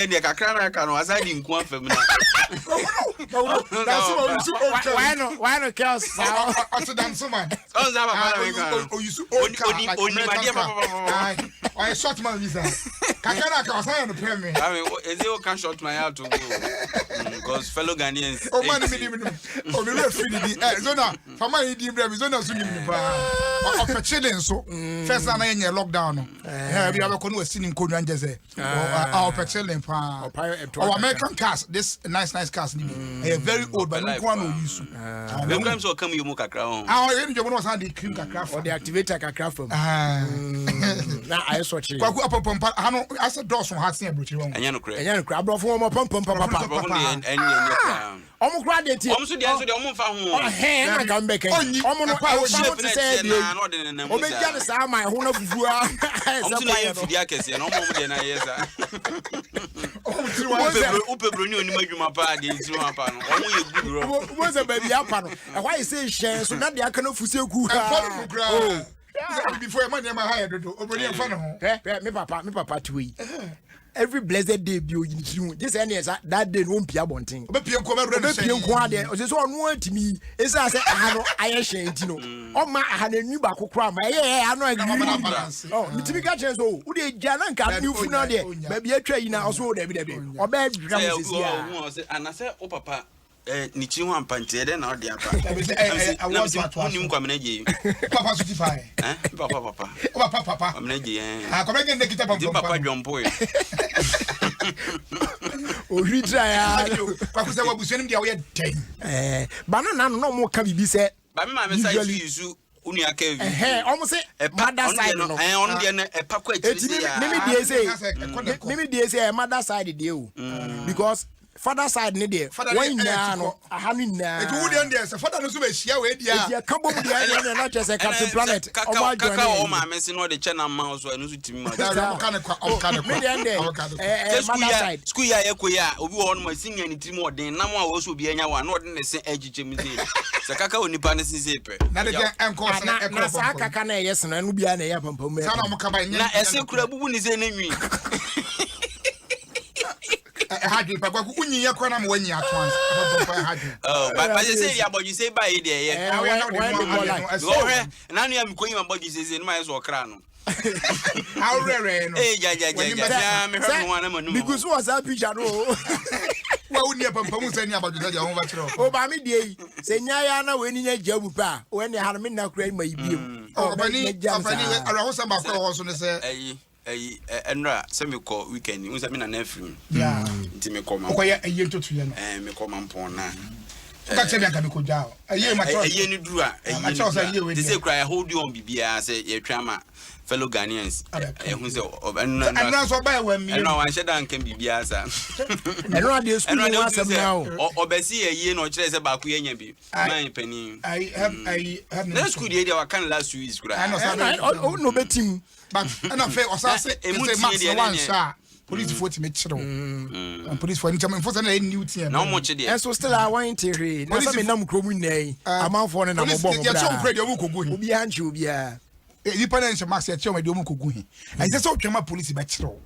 Deɛ kakra na aka no wasan de nku afa mu na. Why no why no chaos saa. Ɔte danso man. Ɔn sá papa na mi kan no. Oyusu old car like American car. Ɔyɛ short man visa. Kakra na aka ɔsan yɛ no pɛ mi. Ami eze o kan short man yà to go because fellow Ghanaians. O ma ni mi ni mi ni o mi wura firi ni di ɛ zona fama yi di brɛ mi zona so ni mi paa. Ɔpɛ chilling so. First na yɛ nyɛ lockdown no. Ɛ bi abɛkɔ no wa si ni nkonnwa nkyɛ sɛ. Ɔpɛ chilling paa. Ɔwɔ American cars, this nice nice cars ni bi. Ɛyɛ very old but nko ano oyi so. Bɛkura mi sɛ ɔka mu yɛ mu kakra ho. Ah, ɔyɛ ne dwom na ɔsan de cream kakra fa. Ɔde activator kakra fam. Na ayɛ sɔkye. Kwaku apɔmpɔmpa ha no asɛ dɔɔso ha sen aburokyiri wɔn. Ɛnyɛ nokorɛ. Ɛnyɛ nokorɛ, aborɔfo wɔn pɔmpɔm papa. Aborɔfo deɛ ɛnyɛ ɛnyɛ koraa. Ɔmo kura deɛ tie. Ɔmo so deɛ nso deɛ ɔmo nfa ho. Ɔhɛn ɛna nka mbɛkɛ. Ɔmo no ɛfa ho te sɛ ɛdeɛ. Ɔbɛgya ne saa ma ɛho na fufuo a. Ɔmo so na ɛyɛ mfidie akɛseɛ na ɔmo ɔmo deɛ na ɛyɛ saa. Wopɛ broni onim adwuma paa deɛ nsiri ho apa no ɔmo yɛ good rɔ. Wo sɛ baabi apa no ɛhɔ ayɛ sɛ hyɛn so na deɛ aka no fusie gu ha. Ɛfɔ no mu koraa. Before ɛma nneɛma ha yɛ dodo obroni ɛfa ne ho. Hwɛ me papa me papa te hɔ yi every blessed day bi oyi ne tiri ho gye sɛ ɛne ɛsa that day no ɔmpia abɔnten. Ɔbɛpie nko ɔbɛwura ne hyɛn. Ɔbɛpie nko adeɛ ɔsɛ sɛ ɔno atumi yi ɛsiane sɛ aha no ayɛ hyɛn nti no ɔma aha no anwi baako koraa ma ɛyɛ ɛyɛ ano agiri ɔ metumi ka kyerɛ sɛ o wode gya na nka ne funu adeɛ baabi atwa yi na ɔso dabi dabi ɔbɛɛ dwira mo sɛsi a. Anasɛ wo papa ne tiri ho ampa nti ɛdɛn na ɔde aba na mese wonim Kwamena Gyei papa so ti fa ɛ papa papa papa papa Kwamena Gyei ɛ ah Kwamena Gyei ne kita pam pam papa dwɔmpo ɛ ohwiri tira ya kwaku sɛ wabusua nim deɛ woyɛ dɛn ɛɛ ba na na no ɔmo ka biribi sɛ ba me maame sa yi su wo nua Kevin. Ɛhɛn, ɔmo se mother side no. Ɛhɛn, ɔno deɛ no ɛpa kɔ akyiri se yaa. Mimi deɛ se, mimi deɛ se ɛyɛ mother side deɛ o. Because father side ne deɛ, wɔn nyinaa no, aha no nyinaa. Eti wo deɛ deɛ sɛ father no nso bɛ hyia wei deɛ a. Eti ɛka bom deɛ ɛdeɛ no na kyerɛ sɛ Captain Planet ɔmo adjoin ne. Kaka wɔ maame se na ɔde kyɛ na ma so ɛno nso timi ma. Ɔmo ka ne kwa, ɔmo ka ne kwa. Me deɛ deɛ ɛɛ mother side. School yi a yɛkɔ yi a obi wɔ hɔ nom a senior ne tirim ɔden nam a wɔ so obi anya wɔ a na ɔde ne se ɛkyekyɛ mu sei sɛ kaka wɔ nipa ne se sei pɛ. Na de kɛ ɛnkɔ sene ɛkɔ Na saa kaka na ɛyɛ sene ɛno biara na ɛyɛ apampam mu. Saa na ɔmo kaba ɛnyɛ. Na ɛse kura bubu ne se ne nwi. Ɛha dwen pa kwaku wonyi yɛ kora na ma wanyi ato ansa apampam ɛha dwen. Oh ba ba sɛ yɛ abɔdwe sɛ ba yi deɛ ɛyɛ. Wɔhwɛ na nua mi kɔ yi ma bɔdwe sɛ sɛ ne ma yɛ sɛ ɔkra no. Awerɛwerɛ no. Ee gya gya gya gya gya mehwɛ me ho ana ma num. Migu so wɔ saa picture no o. Wa wo ni apampam sɛ ni abɔdwe sɛ deɛ ho bɛkyerɛ o. O maame deɛ yi sɛ nya ya na wei ni nya gya mu pɛ a wei ni ha no me nna kura yi ma yi biem. Ɔpɛni ɔpɛni awerɛhosɛm baako a ɛwɔ hɔ so ne sɛ. Ɛyi ɛyi ɛnura sɛ mekɔ weekend n sɛ me nana afiri mu. Nti mekɔ ma. Ɔkɔyɛ ɛyɛ ntotoyɛ no. Ɛɛ mekɔ ma mpɔn na. Woka kyerɛ me anka mekɔgyaa wo. Ɛyɛ ma kyerɛ. Ɛyɛ no duru a. Ɛyɛ no duru a. Te sɛ kura yɛ hold on biribiara sɛ yɛtwa ama fellow Ghanaians. Ɛhu sɛ ɛnura ɛnura nso ɔbaa ɛwɔ mmea. Ɛnura wanhyɛ da nka biribiara saa. Ɛnura deɛ sukuu mu asɛm na o. Ɔbɛsi ɛyie na ɔkyerɛ sɛ baako yɛ nya bi. Man panin. Na sukuu deɛ deɛ waka no last 2 weeks koraa. Ɛna ɔna ɔbɛtim. But ɛna fɛ ɔsan se sɛ max na wanhyɛ a polisifoɔ tumi kyerɛ wo polisifoɔ nkyɛn mfo sɛ na ɛyɛ new team na ɔmo kye deɛ ɛnso still a wɔn nte hwee na sɛ menam kurom nnɛ yi amanfoɔ no nam ɔbɔ ho yɛkyɛ wɔn kura deɛ ɔmo kɔgu he obiara nkye obiara nipa na nhyɛ mask yɛkyɛ wɔn deɛ ɔmo kɔgu he ɛnsɛ sɛ ɔtwɛn ma polisi bɛkyerɛ wo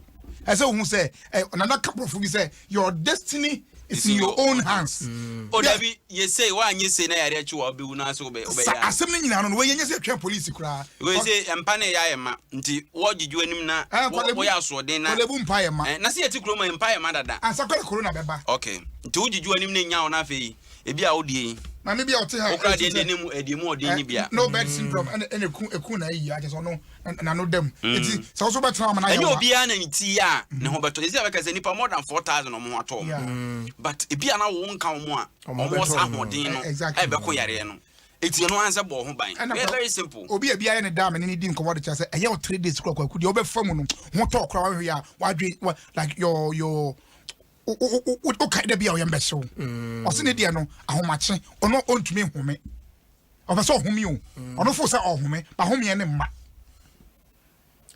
ɛsɛ ohun sɛ ɛ nana kaborɔfo bi sɛ your destiny is in your own hands. Mm. O dabi yɛ sei wanyɛ sei na yare akyi wa wobɛwu na ase wobɛyɛ. Sa asɛm no nyinaa no no wɔyɛ nyɛ sɛ twɛn polisi koraa. Wei sɛ mpa na ɛyɛ ayɛ ma nti wɔgyegye w'anim na wɔyɛ asoɔden na. Kɔlɛbu mpa yɛ ma. Na sɛ yɛte kurom a mpa yɛ ma dada. Ansa kora corona bɛba. Okay nti wogyegye w'anim na nya wo na afei ebi a wodie yi. Maame bi a ɔte ha. Wokora deɛ deɛ ne mu ɛdeɛ mu ɔden ne bia. No bed syndrome ɛna ɛna eku eku na ayi akyɛ sɛ ɔno n'ano da mu. Eti sɛ woso bɛtena ama na ayɛ wa. Ɛnyɛ obiara na ne ti yɛ a ne ho bɛtɔ. Sisi a bɛka sɛ nipa more than 4,000 ɔmo ho atɔ ɔmo. But ebi a na wo nka ɔmo a ɔmo wɔ saa ahoɔden no ɛbɛko yareɛ no. Eti ɛno ara sɛ bɔ ho ban. Ɛyɛ very simple. Obi a ebi ayɛ ne da a me ne ne di nkɔmɔ de kyerɛ sɛ ɛyɛ wo 3 days kura kwaku deɛ wobɛfa mu no ho tɔ kora wahwɛ a wadwe like your your wokae da bi a ɔyɛ mbɛhyew ɔse ne deɛ no ahomakye ɔno ɔntumi nhome ɔpɛ sɛ ɔhome o ɔno fo sɛ ɔhome ba homeɛ ne mma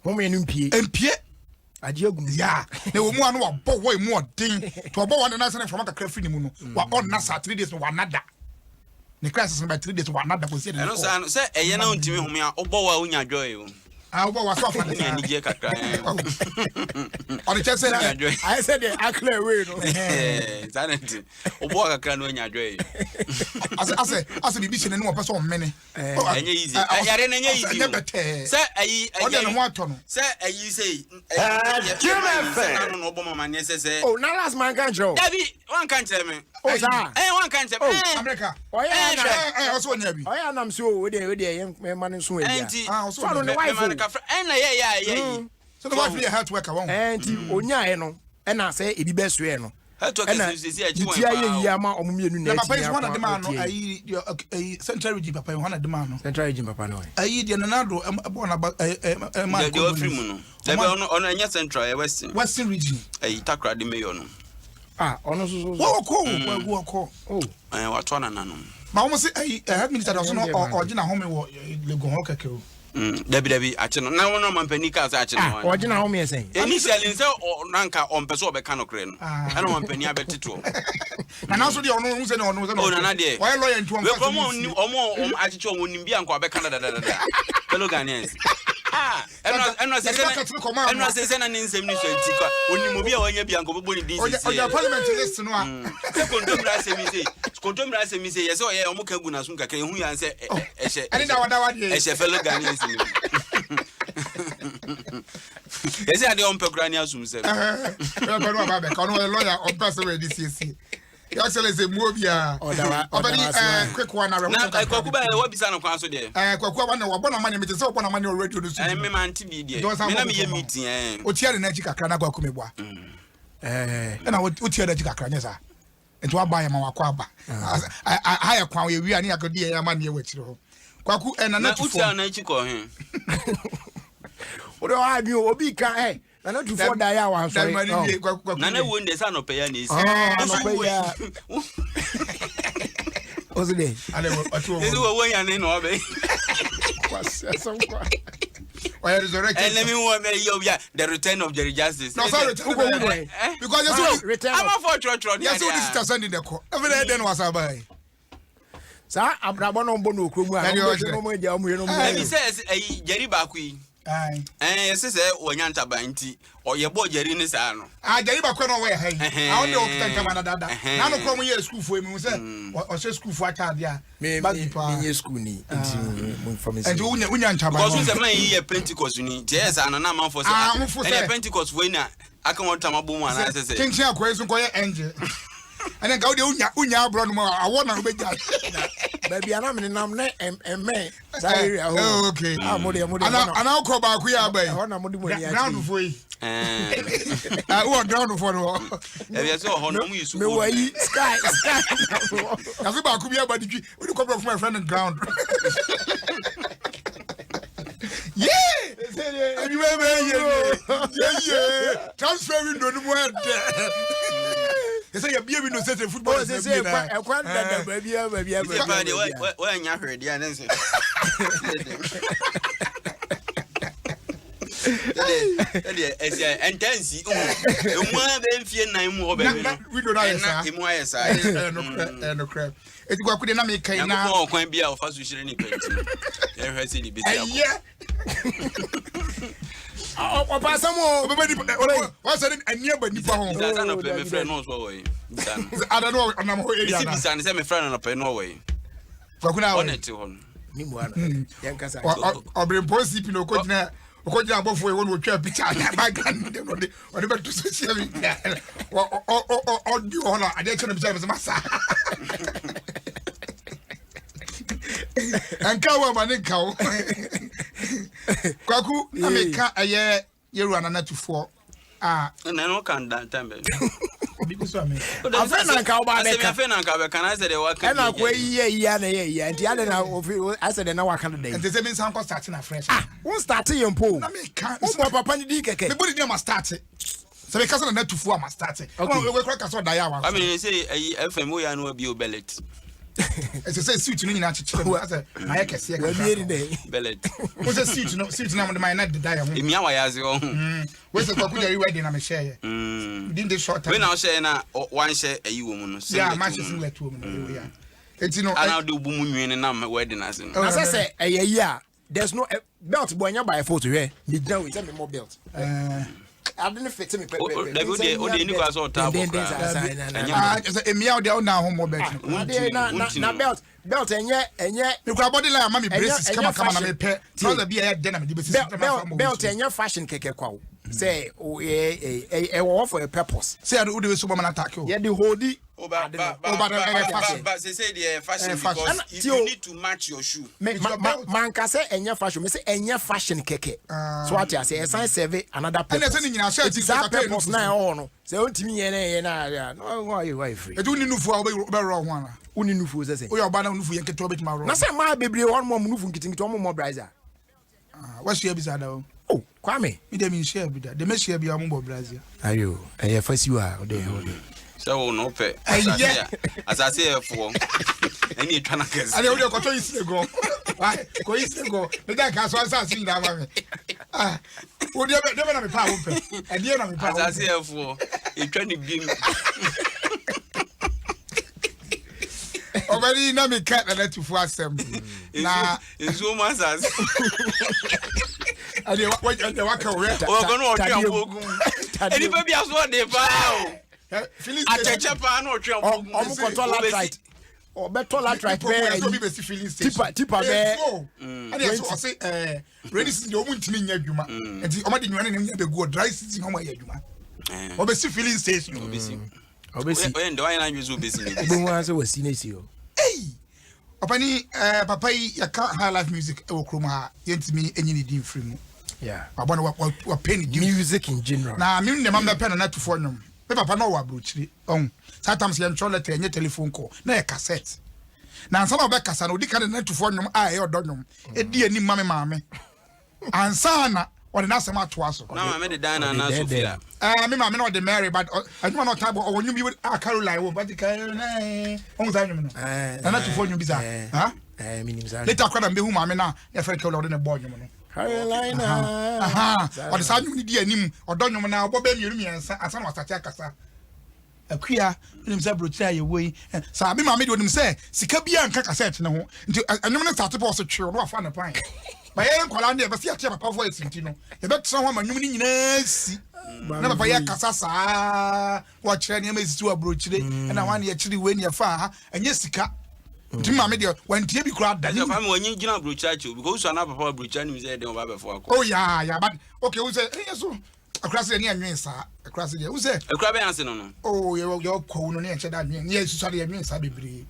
homeɛ no mpie mpie agye agu mu ya na ɛwɔ mu a no wabɔ wɔ emu ɔden nti ɔbɔ wɔ ne nan sɛ ne mframa kakra firi ne mu no wa ɔnna saa 3 days no wana da ne crisis no by 3 days wana da kɔsi ɛde ne kɔ ɛno saa no sɛ ɛyɛ na ɔntumi home a wobɔ wɔ a wonya joy o. Ah, wobɔ waso afa ne saa. Anigyeɛ kakra. Ɔde kyɛ sɛ ayɛ sɛ deɛ akla away no. Saa na nti wobɔ kakra no anya adwɔ yi. Asɛ asɛ asɛ biribi hyɛ n'anim ɔpɛ sɛ ɔmene. Ɛnyɛ easy. Yare no ɛnyɛ easy. Ɛnyɛ bɛtɛɛ. Sɛ ayi ɔde ne ho atɔ no. Sɛ ayi sɛ Jim FM. Sɛ nanu na ɔbɔ mama neɛ sɛ sɛ. Oh na last man kan kyerɛ o. Dabi wanka nkyerɛ me. O saa. Ɛɛ wanka nkyerɛ me. Oh America. Ɔyɛ ana. Ɛɛ ɔsɛ ɔnya bi. Ɔyɛ anam so o de o de yɛn mɛma no nso ɛdi a. Ɛnti So ɔno ne wife o. Ɛna yɛ yɛ a yɛ yi. So ne wife yɛ health worker wɔn. Ɛɛ nti onyaɛ no ɛna sɛ ebi bɛ soɛ no. Health worker Ɛna sɛ sɛ akyi ne wɔn ti ayɛ paa yie o. ama ɔmo mmienu Na na papa yi atumi so hɔn na akɔ de maa no akɔtie. ayi deɛ ayi central region papa yi hɔn na de maa no. Central region papa no ɛ. Ayi deɛ Nana Addo ɛbɔ n'aba ɛ ɛ ɛma Deɛ deɛ wafiri mu no. Dabi ɔno ɔno ɛnyɛ central ɛyɛ western. Western region. Ɛyi Takoradi mayor no. Ah ɔno nso so. Wɔn kɔ o wɔn kɔ. Oh. Ɛɛ wato anananom. Ma wɔn se ayi ɛ health minister dɔso no ɔgye n'ahome wɔ Legon hɔ kɛkɛ o. Dabi dabi akye no na wɔn ɔmampanin kaa sɛ akye no. Ah ɔgye n'ahome yɛ sɛn. Initially nsɛ ɔ nanka ɔmpɛ sɛ ɔbɛka nokorɛ no ɛna ɔmampanin abɛtetoɔ. Nana nso deɛ ɔno ohun sɛ ɔno sɛ Oh nana deɛ. ɔyɛ lawyer nti ɔnfa Wekura so ɔmo ne ɔmo ɔmo akyekye ɔmo nim bi a nka ɔbɛka dadadada. Fellow Ghanaians. Ah ɛnura ɛnura sɛ Yɛde bucket no kɔmaa no. ɛnura sɛ sɛ na ne nsɛm ni so nti kwa onim obi a wanya bi a nka ɔbɛbɔ ne din Ɔgya sisi. ɔgya parliament list no a. Sɛ kontomire asɛm yi sei kontomire asɛm yi sei yɛ sɛ ɔyɛ ɔmo ka gu n'asom kakra ehu yan sɛ ɛhyɛ Ɛne dawadawa deɛ. ɛhyɛ fellow Ghanaians ni. Yɛ sɛ adeɛ ɔmpɛ koraa ne asom sɛm. Ɛbɛn no aba abɛka ɔno ɔyɛ lawyer ɔmpɛ sɛ wɔadi siesie. Your Excellency mu obiara. Ɔbɛni ɛɛ quick one na Na kwaku bɛyɛ wabisa no kwan so deɛ. Ɛɛ kwaku aba na wabɔ n'amane mete sɛ ɔbɔ n'amane wɔ radio no so. Ɛɛ mema nte bi deɛ. Me na meyɛ meeting ɛɛ. Otia ne n'akyi kakra na kwaku meboa. Ɛna wotia n'akyi kakra nyɛ saa. Nti waba yɛ ma wakɔ aba. Ha yɛ kwan yɛ wia ne yɛakɔdi yɛn amanneɛ wɔ akyire hɔ. Kwaku ɛna Na n'atu wotia fam. n'akyi kɔ he? Wode ɔha bi o obi ka ɛ Nana Tufoɔ da yɛ a wansɔre. Nana wuo ndɛ sɛ anɔpɛ ya na esi. Anɔpɛ ya. Ɔsi dɛ. Esi wɔ wɔ yane na ɔbɛ. Kwasi asɛm kwa. Ɔyɛ resurrected. Ɛnna mi wɔ mɛ yɛ obi a the return of Jerry Justice. Na ɔsɛ return of Jerry. Because yɛsɛ o return of. Amafo twerɛtwerɛ ni adeɛ. Yɛsɛ o di sita sɛndi dɛ kɔ. Ɛfɛ dɛ ɛdɛ na wasa ba yi. Saa abrabɔ na ɔmbɔ no okuro mu a ɔmo bɛhwɛ na ɔmo agya ɔmo yɛ na ɔmo yɛ. Ɛbi sɛ ɛsɛ ɛyi Jerry baako yi. Ɛn yɛsɛ sɛ wɔnya ntaban nti ɔyɛ bɔ Jerry ne saa no. Ah Jerry baako na ɔwɔ yɛ ha yi. Ah ɔno deɛ ɔkuta ntaban dadaada. N'ano kura ɔmo yɛ sukuufoɔ yi mi sɛ ɔhyɛ sukuufoɔ ataade a. Me me me nye sukuu ni nti mo nfa mi si. Nti wonya wonya ntaban. Because sɛ man yi yɛ Pentecost ni nti ɛyɛ saa no na amanfoɔ sɛ Ah ahofo sɛ. ɛnɛ Pentecost foɔ yi na aka wɔn tam abɔ mu anaasɛ sɛ. Kyenkyen akɔyɛ so nkɔyɛ angel. Ɛnɛ nka wodeɛ wonya wonya aborɔ no mu a awɔ na wobɛgya. Baabi a na mene nam na ɛmmɛn saa area hɔ. Oh, okay. Ah, mo deɛ mo deɛ. Ana ana wokɔ baako yi aba yi. Ɛhɔ na mo de mo ani akyerɛ. Ground foɔ yi. Ah, wowɔ ground foɔ no hɔ. Ɛbi ɛsɛ wɔ hɔ no ɔmo yi su. Mewɔ yi sky sky. Yàtò baako bi aba de twi wode kɔ borɔfo ma ɛfrɛ no ground. Yee! Adwuma bɛ yɛ yɛ yɛ transfer window no mu ɛdɛ. Yɛsɛ yɛbie window sɛ sɛ football Oh, sɛ sɛ ɛkwan ɛkwan dada baabi a baabi a Sɛ paa deɛ wɔanya hwee deɛ a ne nsɛ. Ɛdeɛ ɛsɛ ɛntaa nsi emu a bɛ mfie nan mu hɔ baabi no. Window no ayɛ saa. Emu ayɛ saa. Ɛyɛ nokorɛ ɛyɛ nokorɛ. Eti kwaku deɛ na meka yi na. Nyankopɔn wɔ kwan bi a ɔfa so hyira nipa nti yɛhwɛ sɛ de bɛsi akɔ. Ɛyɛ. Ɔpa asɛm o. Ɔbɛbɛ nipa ɔsɛ ne ani aba nipa ho. Bisa sɛ anɔpɛ mefrɛ no ɔso ɔwɔ yi. Bisa no. Ada no ɔnam hɔ area na. Bisa bisa no sɛ mefrɛ no anɔpɛ no ɔwɔ yi. Kwaku na ɔwɔ. Ɔna ɛte hɔ no. Ni mu ano. Yɛn kasa. Ɔbrempɔn CP na ɔkɔgyina ɔkɔgyina abɔfoɔ yi wɔn wɔtwa picture na background no dem ɔde ɔde bɛto social media ɔdi wɔ hɔ na adeɛ kyɛ no bisa no sɛ masa nka wo ama ne nka wo kwaku na meka ɛyɛ yɛwura nana tufoɔ a ɛna ɛno ka ndantan bɛ afei na nka woba bɛka afei na nka bɛka na asɛ deɛ waka ɛna akɔ yi yɛ yi a na yɛ yi a nti adɛ na ofi asɛ deɛ na waka deda yi nti sɛ mi nsa nkɔ start na fresh ah wo start yɛ mpo na mi ka wo bɔ papa ne din kɛkɛ mi bɔ ne din ama start sɛ mi kasa na na tufu ama start okay wei kura kasa ɔda yɛ awa ami ne sɛ ɛyi fm wo yɛ anu abi o bɛlɛt ɛsɛ sɛ suit no nyinaa kyekyere mu asɛ mayɛ kɛseɛ kakra wabie ni dɛ bɛlɛt wo sɛ suit no suit no a mode mayɛ na deda yɛ ho emia wa yɛ ase wɔ ho wei sɛ kwaku jerry wedding na mehyɛeɛ within this short time wei na wohyɛɛ na wanhyɛ ayi wɔ mu no yeah mahyɛ singlet wɔ mu no yeah eti no ana wode wo bu mu nwi ne nam wedding ase no na sɛ sɛ ɛyɛ yi a there's no. Belt bɔ ɛnyɛ by force hwɛ me gyina wei sɛ me mɔ belt. Ade ne fete me pɛpɛpɛ. Dabi o de o de ni kwa sɛ ɔtaa bɔ koraa. Ɛnyɛ ah sɛ emia o de o na ho mɔ belt no. Ade na na na belt belt ɛnyɛ ɛnyɛ. Me kura body line ama me braces kama kama na me pɛ. Trouser bi ɛyɛ dɛ na me de besi. Belt belt ɛnyɛ fashion kɛkɛ kwa o. Sɛ o ɛ ɛ ɛwɔ hɔ for a purpose. Sɛ yɛde o de bɛ so bɔ ma na attack o. Yɛde holdi. Oh, ba, ba, ba, ba, ba, ba, say say the fashion because you, you need to match your shoe. Me, ma, ma, manka sɛ ɛnyɛ fashion, me sɛ ɛnyɛ fashion kɛkɛ. So ate ase, ɛsan serve another purpose. Ɛna ɛsɛ ne nyinaa hyɛ ti saa purpose na ɛwɔ hɔ no. Sɛ ontumi yɛ na ɛyɛ na ya, no why why free. Etu ni nufu a wobɛ rɔ ho ana. Wo ni nufu sɛ sɛ. Oyɛ ɔba na nufu yɛ nketewa bɛtumi arɔ. Na sɛ mmaa bebree hɔ nom ɔmo nufu nketenkete ɔmo mmɔ brazier. Ah, wahyia bi saa da o. Oh, Kwame. Mi de mi nhyia bi da. De mehyia bi a ɔmo bɔ brazier. Ayo, ɛyɛ fasiw a ɔde ɔde. Sɛ wo no pɛ asase a asase yɛ foɔ ɛne etwa na kɛse. Ɛne wode kɔtɔ yi sile gɔ. Kɔ yi sile gɔ. Ne da ka so asase nyinaa ma me. Ah, wo deɛ bɛ deɛ bɛ na me pa a wo pɛ. Ɛdeɛ na me pa a wo pɛ. Asase yɛ foɔ etwa ne bim. Ɔbɛni na mi ka Nana Tufo asɛm. Na nsuo mu asase. Ɛdeɛ ɛdeɛ waka o yɛ. Ɔkɔ no ɔtwe amogu mu. Nipa bi aso ɔde paa o. Atɛkyɛ paa na ɔtwe amogu mu. Ɔmo kɔtɔ latrite. Ɔbɛtɔ latrite bɛɛ ayi. Tipa tipa bɛɛ. Ɛdeɛ ɛsɛ ɔse ɛɛ rainy season deɛ ɔmo ntumi nyɛ adwuma. Nti ɔmo de nnuane na nya bɛgu hɔ dry season ɔmo ayɛ adwuma. Ɔbɛsi filling station. Ɔbɛsi. Ɔbɛsi. Ɔyɛ ndɛ wayɛ n'adwene sɛ ɔbɛsi ne. Ɔbɛhu ara sɛ wasi ne si hɔ. Ei! Ɔpani eh, papa yi yɛka high life music wɔ kurom ha yɛntumi enyi ne din mfiri mu. Yeah. Wabɔ no wapɛ ne din. Music in general. Na me nneɛma mbɛpɛ Nana Tufoɔ nnwom. Me papa na ɔwɔ aburokyire. Ɔhu. Saa times yɛntwerɛ letter, yɛnyɛ telephone call. Na yɛ cassette. Na ansa na ɔbɛkasa no, ɔdi kan de Nana Tufoɔ nnwom a ɛyɛ ɔdɔ nnwom ɛdi anim ma me maame. Ansa na ɔde n'asɛm atoa so. Na maame de Diana anaa Sophia? Ɛɛ me maame na ɔde Mary but ɛnwom na ɔtaa bɔ ɔwɔ nnwom bi a Caroline wɔ but Caroline ɔhu saa nnwom no. Nana Tufo nnwom bi saa. Ha? Later koraa na mbehu maame na yɛfrɛ no Caroline ɔde ne bɔɔ nnwom no. Carolina. Ɔde saa nnwom no di anim ɔdɔ nnwom na ɔbɔ bɛɛ mmienu mmiɛnsa ansa na wasate akasa. Akua, wonim sɛ aburokyire a yɛwɔ yi, saa me maame deɛ onim sɛ sika biara nka kasɛt no ho nti ɛnwom no starte pɛ ɔse twew na wafa ne pan. Ba yɛn nkwadaa no deɛ yɛpɛ sɛ yɛte papa voice nti no yɛbɛtena ho ama nnwom no nyinaa si na papa yɛ kasa saa wɔkyerɛ nneɛma esisi wɔ aburokyire ɛna wɔn yɛkyere wei ne yɛfa ha ɛnyɛ sika nti maame deɛ wantie bi koraa da. Ɛsɛ kwame wɔnyi gyina aburokyire akyɛw because wosua na papa wɔ aburokyire anim sɛ ɛdɛn ɔba abɛfo akɔ. Oh yeah yeah but okay wo sɛ ɛyɛ so. Akura se deɛ ne yɛ nwen saa. Akura se deɛ wo sɛ. Akura bɛn ase no no. Oh yɛ yɛ kɔw no ne yɛ nkyɛ da nwen ne yɛ susua de yɛ nwen saa bebree.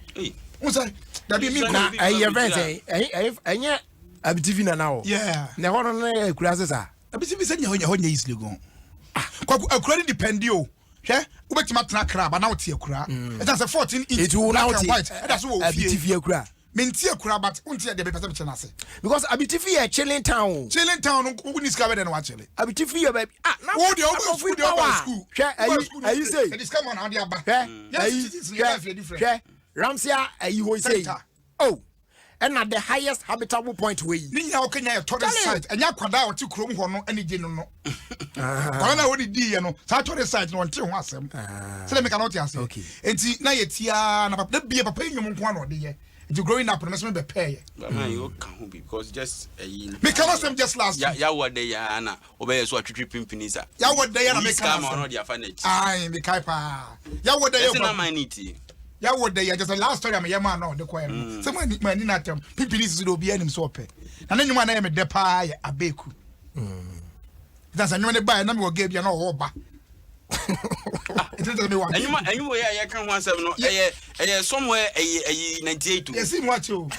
Wo sɛ dabi mi na ɛyɛ fɛn sɛ ɛyɛ ɛnyɛ abitifi na na wɔ. Yeah. Na ɛhɔ no ne yɛ akura se saa. Abitifi sɛ nyɛ hɔ nyɛ hɔ nyɛ easily go. Ah kwaku akura ne depend o. Hwɛ wobɛtumi atena akra ba na wote akura. Ɛsan sɛ 14 inch black and white ɛda so wɔ ofie. Abitifi akura. Mente akura but wonte deɛ mepɛ sɛ mekyerɛ no ase. Because Abitifi yɛ chilling town o. Chilling town no wo ni sika bɛ dɛ na wakyele. Abitifi yɛ baabi ah na wo deɛ wo school deɛ wo school. Hwɛ ayi ayi sei. Ɛdi sika ma na ɔde aba. Hwɛ ayi hwɛ hwɛ Ramsia ayi hɔ sei. Oh ɛna the highest habitable point wɔ yi. Ne nyinaa ɔkɛ nya yɛ tourist site ɛnyɛ akwadaa a ɔte kurom hɔ no ɛne gye no no. Akwadaa na wɔde di yɛ no saa tourist site no ɔnte ho asɛm. Sɛdeɛ meka no ɔte ase. Enti na yɛ tiaa na papa da bia papa yi nnwom nko ara na ɔde yɛ. Nti growing up no mɛsɛ mebɛ pɛɛ yɛ. But man you ka ho bi because just ɛyi. Meka no asɛm just last week. Yawa dɛ ya na ɔbɛyɛ so atwitwi pimpini sa. Yawa dɛ ya na meka no asɛm. Ɔno de afa n'akyi. Ayi mekae paa. Yawa dɛ ya. Ɛsɛ na man ne tie. Yawa dɛ ya just last story a meyɛ maa na ɔde kɔɛ no. Sɛ mo ani na atɛm pimpini sisi de obi anim sɛ ɔpɛ. Na ne nnwom a na yɛ me dɛ paa yɛ abeku. Ɛsɛ sɛ nnwom ne baeɛ na mewɔ gay bi a na ɔwɔ ba. Ɛnwuma ɛnwuma yi a yɛka ho asɛm no ɛyɛ ɛyɛ somewhere ɛyɛ ɛyi 98 o. Yɛsi mu akyɛ o.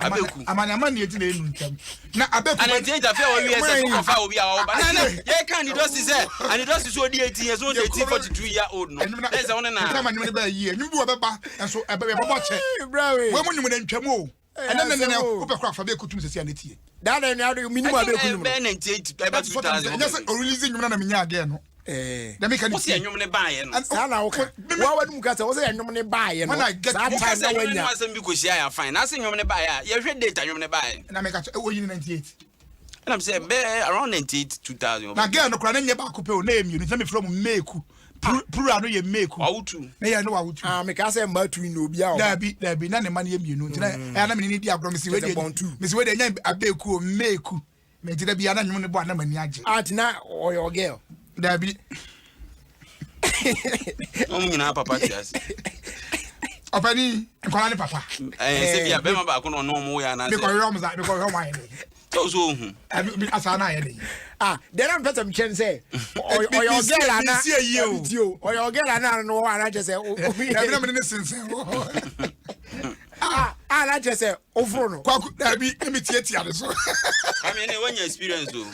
Abeku. Amane amane eti na enu ntɛm. Na abeku. A 98 afei a wɔwi ɛsɛ so kɔfa obi a wɔwɔ ba. Na na yɛka anidɔsi sɛ anidɔsi so odi 18 years old 18 42 year old no. Ɛnwuma na ɛsɛ wɔn na. Ɛnwuma nnwuma ne bɛyɛ yie. Ɛnwuma bi wɔ bɛba nso ɛbɛ yɛbɛbɔ kyɛ. Wɔn mu nnwuma na ntwam o. Ɛnɛ nɛ nɛ wopɛ kora fa bɛku tum sɛsi a ne tie. Daa na ɛnua de minimu a bɛku nnwom no. Ɛbɛyɛ 98 ɛbɛ 2000. Ɛnyɛ sɛ ɔrelease nnwom no na menya adeɛ no. Dɛm ka ne tie. Wosi ɛnwom ne baayɛ no. Saa na woka. Wa w'anum ka sɛ wosɛ ɛnwom ne baayɛ no. Saa time na wanya. Ɛnwom asɛm bi kɔhyia yɛ afan. Na ase nnwom ne baayɛ a yɛhwɛ date a nnwom ne baayɛ. Na meka kyɛ ɛwɔ yini 98. Ɛna sɛ bɛɛ around 98 2000. Na girl no kora ne nyɛ baako pɛ o na yɛ mmienu nti na mefrɛ mu Meku. Plural no yɛ mmeeku. Wawotu. Na yɛ no wawotu. Ah, meka sɛ mmaa tu na obi a ɔba. Daabi, daabi, na ne mma no yɛ mmienu. Nti na ɛyɛ na mene ne di agorɔ mesi wei deɛ. Mesi wei deɛ ɛnyɛ abeeku o, mmeeku. Menti da bia na nwom ne bɔ a na m'ani agye. Art na ɔyɛ ɔgirl. Dabi. Wɔn nyinaa papa te ase. Ɔpɛni nkwadaa ne papa. Ɛɛ sɛ bia bɛrima baako na ɔne wɔn yɛ anaasɛ. Mekɔhwɛ wɔn sa mekɔhwɛ wɔn ayɛ dɛ. Sɛ o so ohun. Ɛbi asa na ayɛ dɛ. Ah deɛ na mpɛ sɛ mekyɛn sɛ ɔyɛ ɔgirl ana ɛbi ti o ɔyɛ ɔgirl ana no wɔ ana kyɛ sɛ. Dabi na mene ne sensɛn wɔ. Ah ah na kyerɛ sɛ woforo no. Kwaku dabi na mi tiatia ne so. Kwame ne wanya experience o.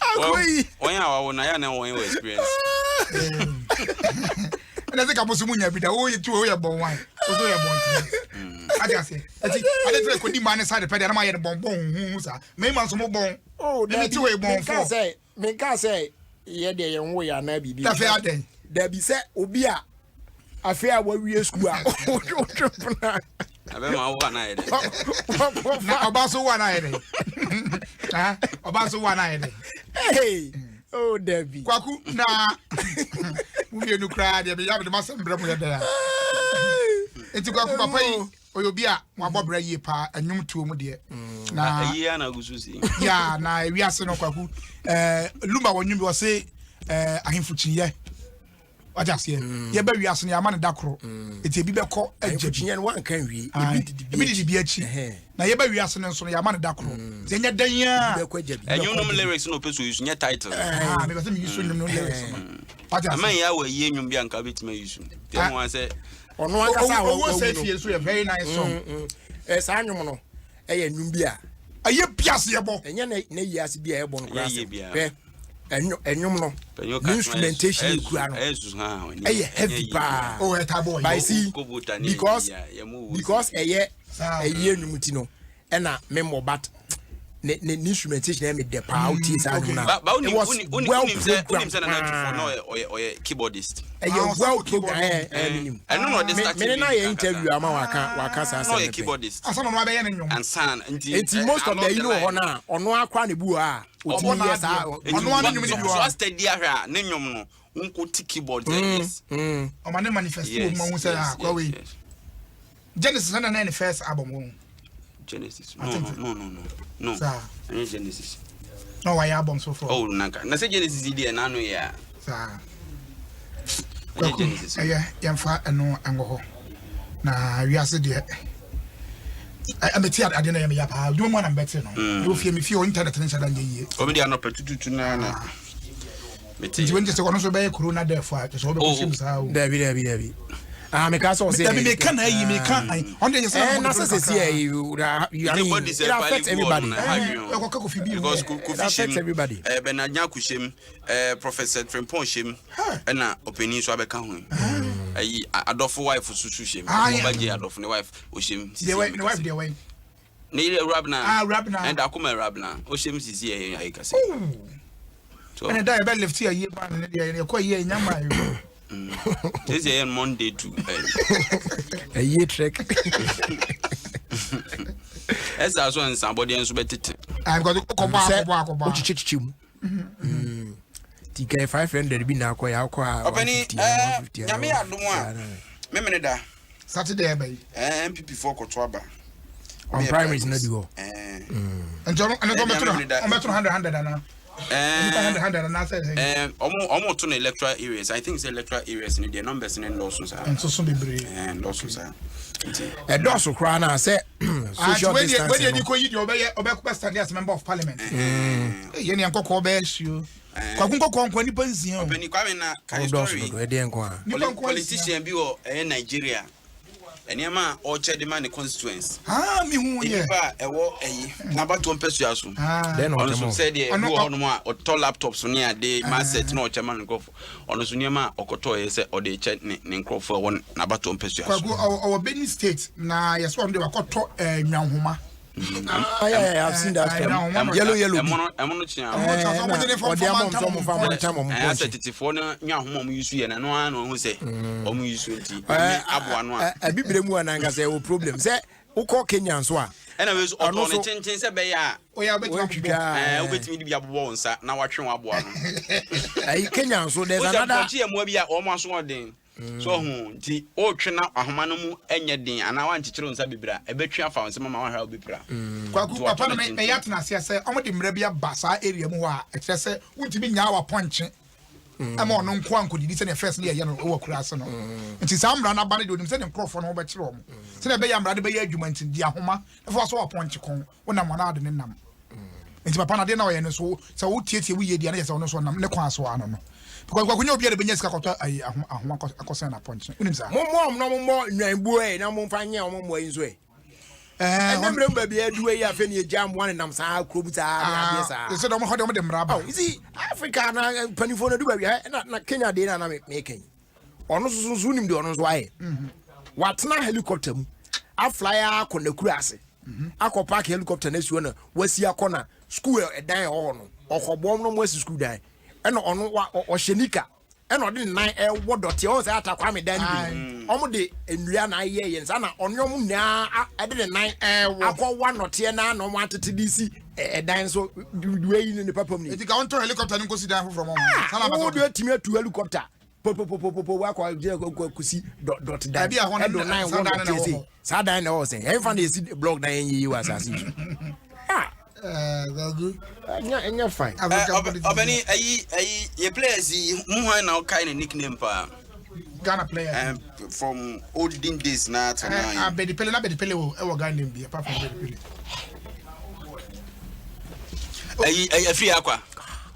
Akɔ yi. Wɔn a wawo na yɛ na wɔn wɔ experience. Ɛna sɛ kabo so mu nya bi da wo yɛ tu wo yɛ bɔn wan wo so yɛ bɔn tiri. Ati ase. Eti ade tiri kodi maa ne side pɛ de anam ayɛ ne bɔn bɔn huhu saa. Mɛma nso mo bɔn. Oh dabi. Ti wo yɛ bɔn fɔ. Menka sɛ yɛ deɛ yɛn wo yɛ anaa biribi. Dafe adɛn. Dabi sɛ obi a afei a wawie sukuu a wotwe mpena. Abɛma wo ana yɛ dɛ. Na ɔba so wo ana yɛ dɛ. Ɔba so wo ana yɛ dɛ. Hey, oh Dabi. Kwaku na mo mmienu koraa deɛ meyɛ abede masɛm brɛ mo yɛ dɛ a. Nti kwaku papa yi ɔyɛ obi a wabɔ brɛ yie paa ɛnwom tuo mu deɛ. Mm. Na ayi ana gusu si. Ya na ewiase no kwaku ɛɛ lumba wɔ nwom bi ɔse ɛɛ ahemfo kyinyɛ. Wate aseɛ mm. Yɛba wiase no yɛama no da koro mm. Eti ebi bɛkɔ agya bi ebi didi bi akyi na yɛba wiase no nso no yɛama no da koro mm. Nti ɛnyɛ dɛn a ɛnwom nom lyrics na ɔpɛ so yi so nyɛ title. Ah, mepɛ sɛ meyi so nnwom no lyrics no. Wate aseɛ ama yɛ awɔ ayie nnwom bi a nka wobɛtumi ayi so nti ɛho a sɛ ɔno ankasa a owó sɛ fie nso yɛ very nice song. Saa nnwom no ɛyɛ nnwom bi a ɛyɛ bi ase yɛbɔ ɛnyɛ na na yi ase bi a ɛbɔ no koraa sɛ hwɛ ɛnwom no ne instrumentation ekura no ɛyɛ heavy paa but see because because ɛyɛ ɛyɛ nnwom ti no ɛna memmɔ but ne ne ne instrumentation ɛyɛ mi dɛ paa o tie saa nnwom na it was well programmed paa ɔyɛ keyboardist ɛyɛ well programmed ɛɛ ɛɛ mi nim ɛno na ɔde start me ne na yɛ interview ama waka waka saa asɛm no keyboardist ansa na ɔno abɛyɛ ne nnwom ansa nti nti most of the yi no wɔ hɔ na ɔno akora ne bu hɔ a otumi yɛ saa ɔno ano nnwom ne bi wɔ so asitadi ahwɛ a ne nnwom no nko ti keyboard sɛ yes ɔma ne manifest wɔ mu ahu sɛ akora wei Genesis na na ne first album wɔ Genesis no no no no no no saa ɛnyɛ Genesis na wayɛ album so far oh nanka na sɛ Genesis deɛ n'ano yɛ a saa ɛnyɛ Genesis ɛyɛ yɛmfa ɛno ɛngɔ hɔ na wiase deɛ ɛmɛti adeɛ na yɛ meya paa adwuma mu ana mbɛte no ɛwɔ fie me fie wɔ internet ne nhyɛ da nyɛ yie obi deɛ anɔpɛ tututu na na nti wei nkyɛ sɛ ɔno nso bɛyɛ corona death a kyɛ sɛ ɔbɛkɔ hyɛ mu saa o dabi dabi dabi ah meka sɛ ɔsɛ dabi meka na ayi meka ayi ɔno deɛ sɛ na sɛ sɛ si ayi I mean it affects everybody ɛkɔ kɔ kofi bi because kofi affects everybody eh Bernard Nyako hyɛm eh Professor Frimpong hyɛm ɛna ɔpanin nso abɛka ho ayi adɔfo wife susu hyɛm ɔba gye adɔfo ne wife ɔhyɛm sisi ne wife deɛ wɛn ne yere Awurabena ah Awurabena ɛnda akoma Awurabena ɔhyɛm sisi ɛyɛ ayi kase ɛna da yɛbɛ lift ayie ba no deɛ yɛkɔ ayie ɛnya ma yɛ sisi ɛyɛ Monday to ayie trek ɛsɛ aso nsabɔdeɛ nso bɛtete akɔbɔ akɔbɔ wokyekyekyekyɛ mu nti kɛ 500 bi na akɔ yɛ akɔ a ɔpɛni nyame yɛ adom a memene da Saturday ɛbɛ yi NPP foɔ kɔto aba on primaries na di hɔ nti ɔno ɛno nso ɔbɛto no ɔbɛto no hundred hundred ana nipa hundred hundred ana sɛ ɛɛ ɔmo ɔmo to no electoral areas I think sɛ electoral areas ni deɛ numbers ni ndɔɔso saa nsoso bebree ɛɛ ndɔɔso saa nti ɛdɔɔso koraa na sɛ social distancing wei deɛ niko yi deɛ ɔbɛyɛ ɔbɛkɔ stand as member of parliament yɛ nea nkɔkɔɔ bɛyɛ suo kwaku nkɔkɔɔ nkɔ nipa nsia o ɔpɛni Kwame na kan story ɛdeɛ nko a nipa nko politician bi wɔ ɛyɛ Nigeria nneɛma a ɔkyɛ de ma ne constituents. Ah, mi hu yɛ. Nipa a ɛwɔ ɛyi n'abatoɔ mpɛsua so. Ɔno nso sɛdeɛ ebi wɔ hɔnom a ɔtɔ laptops ne ade maset na ɔkyɛ ma ne nkurɔfo. Ɔno nso nneɛma a ɔkɔtɔ yɛ sɛ ɔde kyɛ ne ne nkurɔfo a ɛwɔ n'abatoɔ mpɛsua so. Kwaku ɔwɔ Benue State na yɛsɛ ɔno de wakɔtɔ ɛɛ nwanhoma. Ah, yeah, yeah, I've seen that story. Yellow, yellow. Ɛmono kyea. Ɔde ama ɔmo sɛ ɔmo fa ɔmo ntam ɔmo pɔnkye. Asɛ tetefoɔ no nya ahoma ɔmo yusu yɛ na ɛno ara na ɔho sɛ ɔmo yusu nti ɔmo aboa no a. Abibire mu anankasa ɛwɔ problem sɛ wokɔ Kenya nso a. Ɛna wei nso ɔtɔ ne tenten sɛ bɛyɛ a. Oyɛ wobɛtumi abobɔ. Ɛɛ wobɛtumi de bi abobɔ wo nsa na watwe w'aboa no. Ɛyi Kenya nso there's another. Wosɛ pɔnkye yɛ mmoa bi a wɔn aso ɔden. So ɔho nti wotwe na ahoma no mu nyɛ den anaa woankyekyere wo nsa bebree a, ɛbɛtwe afa wo nsam ama woahwɛ a wobɛpira. Kwaku, Nti wɔatɔ papa no no me tenten. meyɛ atena aseɛ sɛ wɔn de mmara bi aba saa area mu hɔ a ɛkyerɛ sɛ wontumi nyaa wapɔnkye ɛma ɔno nko ankɔdidi sɛdeɛ first ne yɛyɛ no wɔ akura ase no. Nti saa mmara no aba no deɛ onim sɛ ne nkurɔfoɔ no ho bɛkyerɛ wɔn sɛdeɛ ɛbɛyɛ a mmara no bɛyɛ adwuma nti di ahoma na fa wasɔ wapɔnkye kɔn wonam anaa ade ne nam. Nti papa no adeɛ na ɔyɛ no so sɛ wotietie wo yie deɛ na yɛ sɛ ɔno nso ɔnam ne kwan so ano no because kwaku nyɛ obi a de bɛnya sika kɔtɔ ayi ahoma ahoma akɔsɛn na apɔnkye wonim saa. Mommɔ wɔn na mommɔ nnwanbuo ɛ na momfa nyɛ wɔn mmoa yi nso ɛ. Ɛɛ Ɛnɛ mmerɛ mu baabi a adu yi afei ne yɛgya mmoa nenam saa kurom saa ne adeɛ saa. Sɛ dɔm hɔ de wɔn de mmara ba. Oh, you see, Africa na mpanimfoɔ no adu baabi a na na Kenya deɛ na na meka yi. Ɔno nso nso wonim deɛ ɔno nso ayɛ. Watena helicopter mu afly akɔ n'akura ase. Akɔ park helicopter no asi hɔ na wasi akɔ na school ɛdan ɛwɔ hɔ no ɔkɔboa no mo asi school dan ɛna ɔno wa ɔhyɛ nika ɛna ɔde ne nan ɛwɔ dɔteɛ ɔn sɛ ata kwame dan no bi no ɔmo de nnua na ayɛ yɛn saa na ɔne ɔmo nyinaa ɛde ne nan akɔ wa nɔteɛ na na ɔmo atete de si ɛdan so dua yi ne ne papa mu ni. Eti ka ɔntɔ helicopter no nkosi dan foforɔ mɔ. Ah, wo de atumi atu helicopter popopopopo wakɔ gyina kɔ kɔsi dɔte dan ɛdo nan wɔ dɔteɛ sei saa dan na ɛwɔ sɛ ɛnfa na yɛsi block dan yɛn yiyi wɔ asase yi so ah ɛnyɛ ɛnyɛ fine. Ɔbɛni ayi ayi yɛ players yi mu hwan na ɔkae ne nickname paa. Ghana players. From olden days na to now. Abedi Pele na Abedi Pele wɔ ɛwɔ Ghana name bi apart from Abedi Pele. Ayi ayi afiri akwa.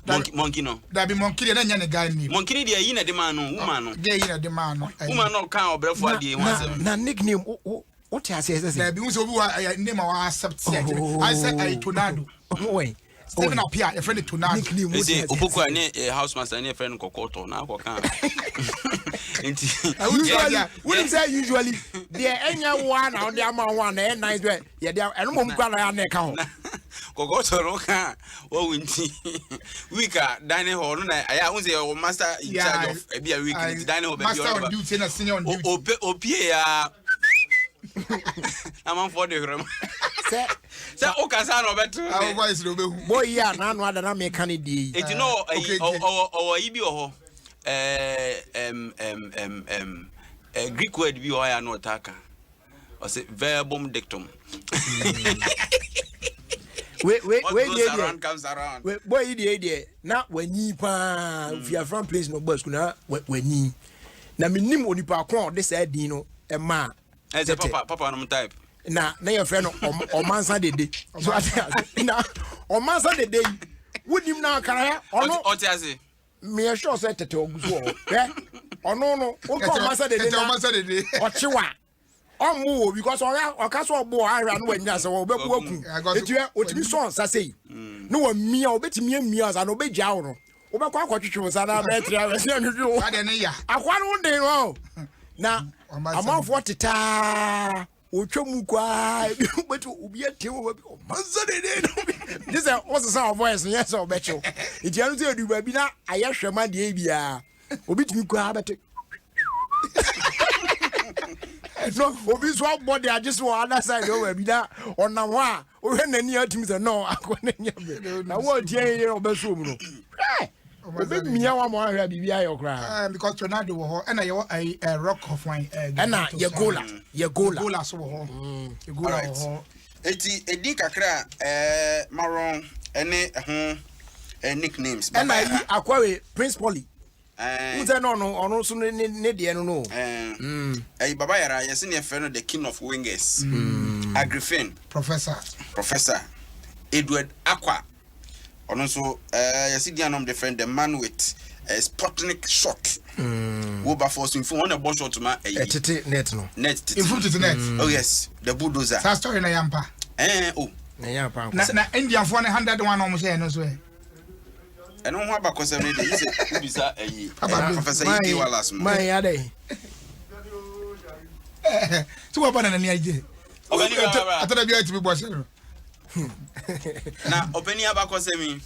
Monkey monkey no. Dabi monkey deɛ na nyɛ ne guy name. Monkey ni deɛ ayi na de maa no woman no. Deɛ ayi na de maa no. Woman no kan ɔbrɛfo adeɛ ho asɛm. Na nickname o o o te aseɛ sɛ sɛ. Dabi n sɛ obi wa ɛyɛ name a wa accept sɛ ɛkyerɛ ayɛ sɛ ɛyɛ tornado. Wɔn. Stephen Appiah yɛfrɛ no tornado. Nickname o te Ɛsɛ aseɛ. opoku a ne house master ne yɛfrɛ no kɔkɔɔtɔ na akɔka. Nti. Usually wonim sɛ usually deɛ ɛnyɛ wo a na wode ama wo a na ɛyɛ nice bɛ yɛde ɛno mmom kora na yɛ ana ɛka ho. Kɔkɔɔtɔ no ka wɔwu nti week a dining hall no na ɛyɛ a sɛ yɛwɔ master in charge of ebi a week nti dining hall baabi master on duty na senior on duty. Ope opie ya amanfoɔ de hwerɛ mu sɛ sɛ wokasa na ɔbɛto ne voice na ɔbɛhu boy yi a n'ano ada na meka ne deɛ yi. Eti no ɔwɔ ɔwɔ yi bi wɔ hɔ ɛɛ ɛm ɛm ɛm ɛm Greek word bi wɔ hɔ a na ɔtaa ka. Ɔsɛ verbum dictum. We we What we goes deɛ around comes around. We boy yi deɛ deɛ na wanyi paa mm. fiafran place na ɔbɔ sukuu na wanyi na menim onipa ko a ɔde saa din no ɛmaa ɛsɛ papa papa nom type na na yɛfrɛ no ɔmansa dede so ate ase na ɔmansa dede yi wonim na akara ɔno ɔte ase meyɛ sure sɛ tete ɔgu so wɔ hɔ hwɛ ɔno no wotɔ ɔmansa dede na ɔkyewa ɔmmo wɔ because ɔyɛ ɔka so ɔbo ahwɛ ano wanya sɛ ɔbɛbu aku eti ɛ otumi sɔn nsa sei ne wɔ mia obetumi amia nsa na obegya wo no wobɛkɔ akɔtwetwe wo nsa na abɛyɛ tiri awɛ sɛ ɛnwetwe wo akoa no wo den no na amanfoɔ tetaa otwa mu kwaa ebi wobɛti obi atie wɔ baabi ɔmansa dede no gye sɛ wosesa wɔ voice no yɛ sɛ ɔbɛkyew nti ɛno sɛ ɛdu baabi na ayɛ hwɛma deɛ biara obi tumi koraa bɛte no obi nso abɔ de agye so wɔ other side wɔ baabi na ɔnam hɔ a wohwɛ n'ani a atumi sɛ no akɔ n'ani abere na wɔretie yɛ ɔbɛso mu no hwɛ obɛmia wa ma wahwɛ a biribi ayɛ koraa eh, because tornado wɔ hɔ ɛna yɛwɔ ayi eh, rock of wine eh, ɛna yɛ gola yɛ gola gola so wɔ hɔ mm. yɛ gola wɔ hɔ eti edi kakra ɛɛ maron ɛne ɛho nicknames ɛna ayi akɔwe prince polly Wohu sɛ na ɔno ɔno nso ne ne deɛ no no. Ɛyi Baba Yara yɛsi ne yɛfrɛ no the king of wingers. Mm. Agrifin. Professor. Professor Edward Akwa. Ɔno nso ɛɛ yɛsi di anom de frɛ the man with uh, Sputnik shot. Mm. Wo ba for so nfun wɔn na ɛbɔ shot ma ɛyi. Ɛtete net no. Net tete. Nfun tete net. Mm. Oh yes, the bulldozer. Saa story na yampa. Ɛɛ oh. Na yampa. Na na Indianfoɔ ne hundred one na wɔn hyɛ yɛn no so ɛ. Ɛno ho abakɔsɛm no deɛ, gye sɛ wobisa ayi Professor E.K. Wallace mo. Man adɛn? Sɛ wɔba na n'ani agye. Ɔbɛni bra bra. Atada bi atumi bɔ hyɛ no. Na ɔpɛni abakɔsɛm yi.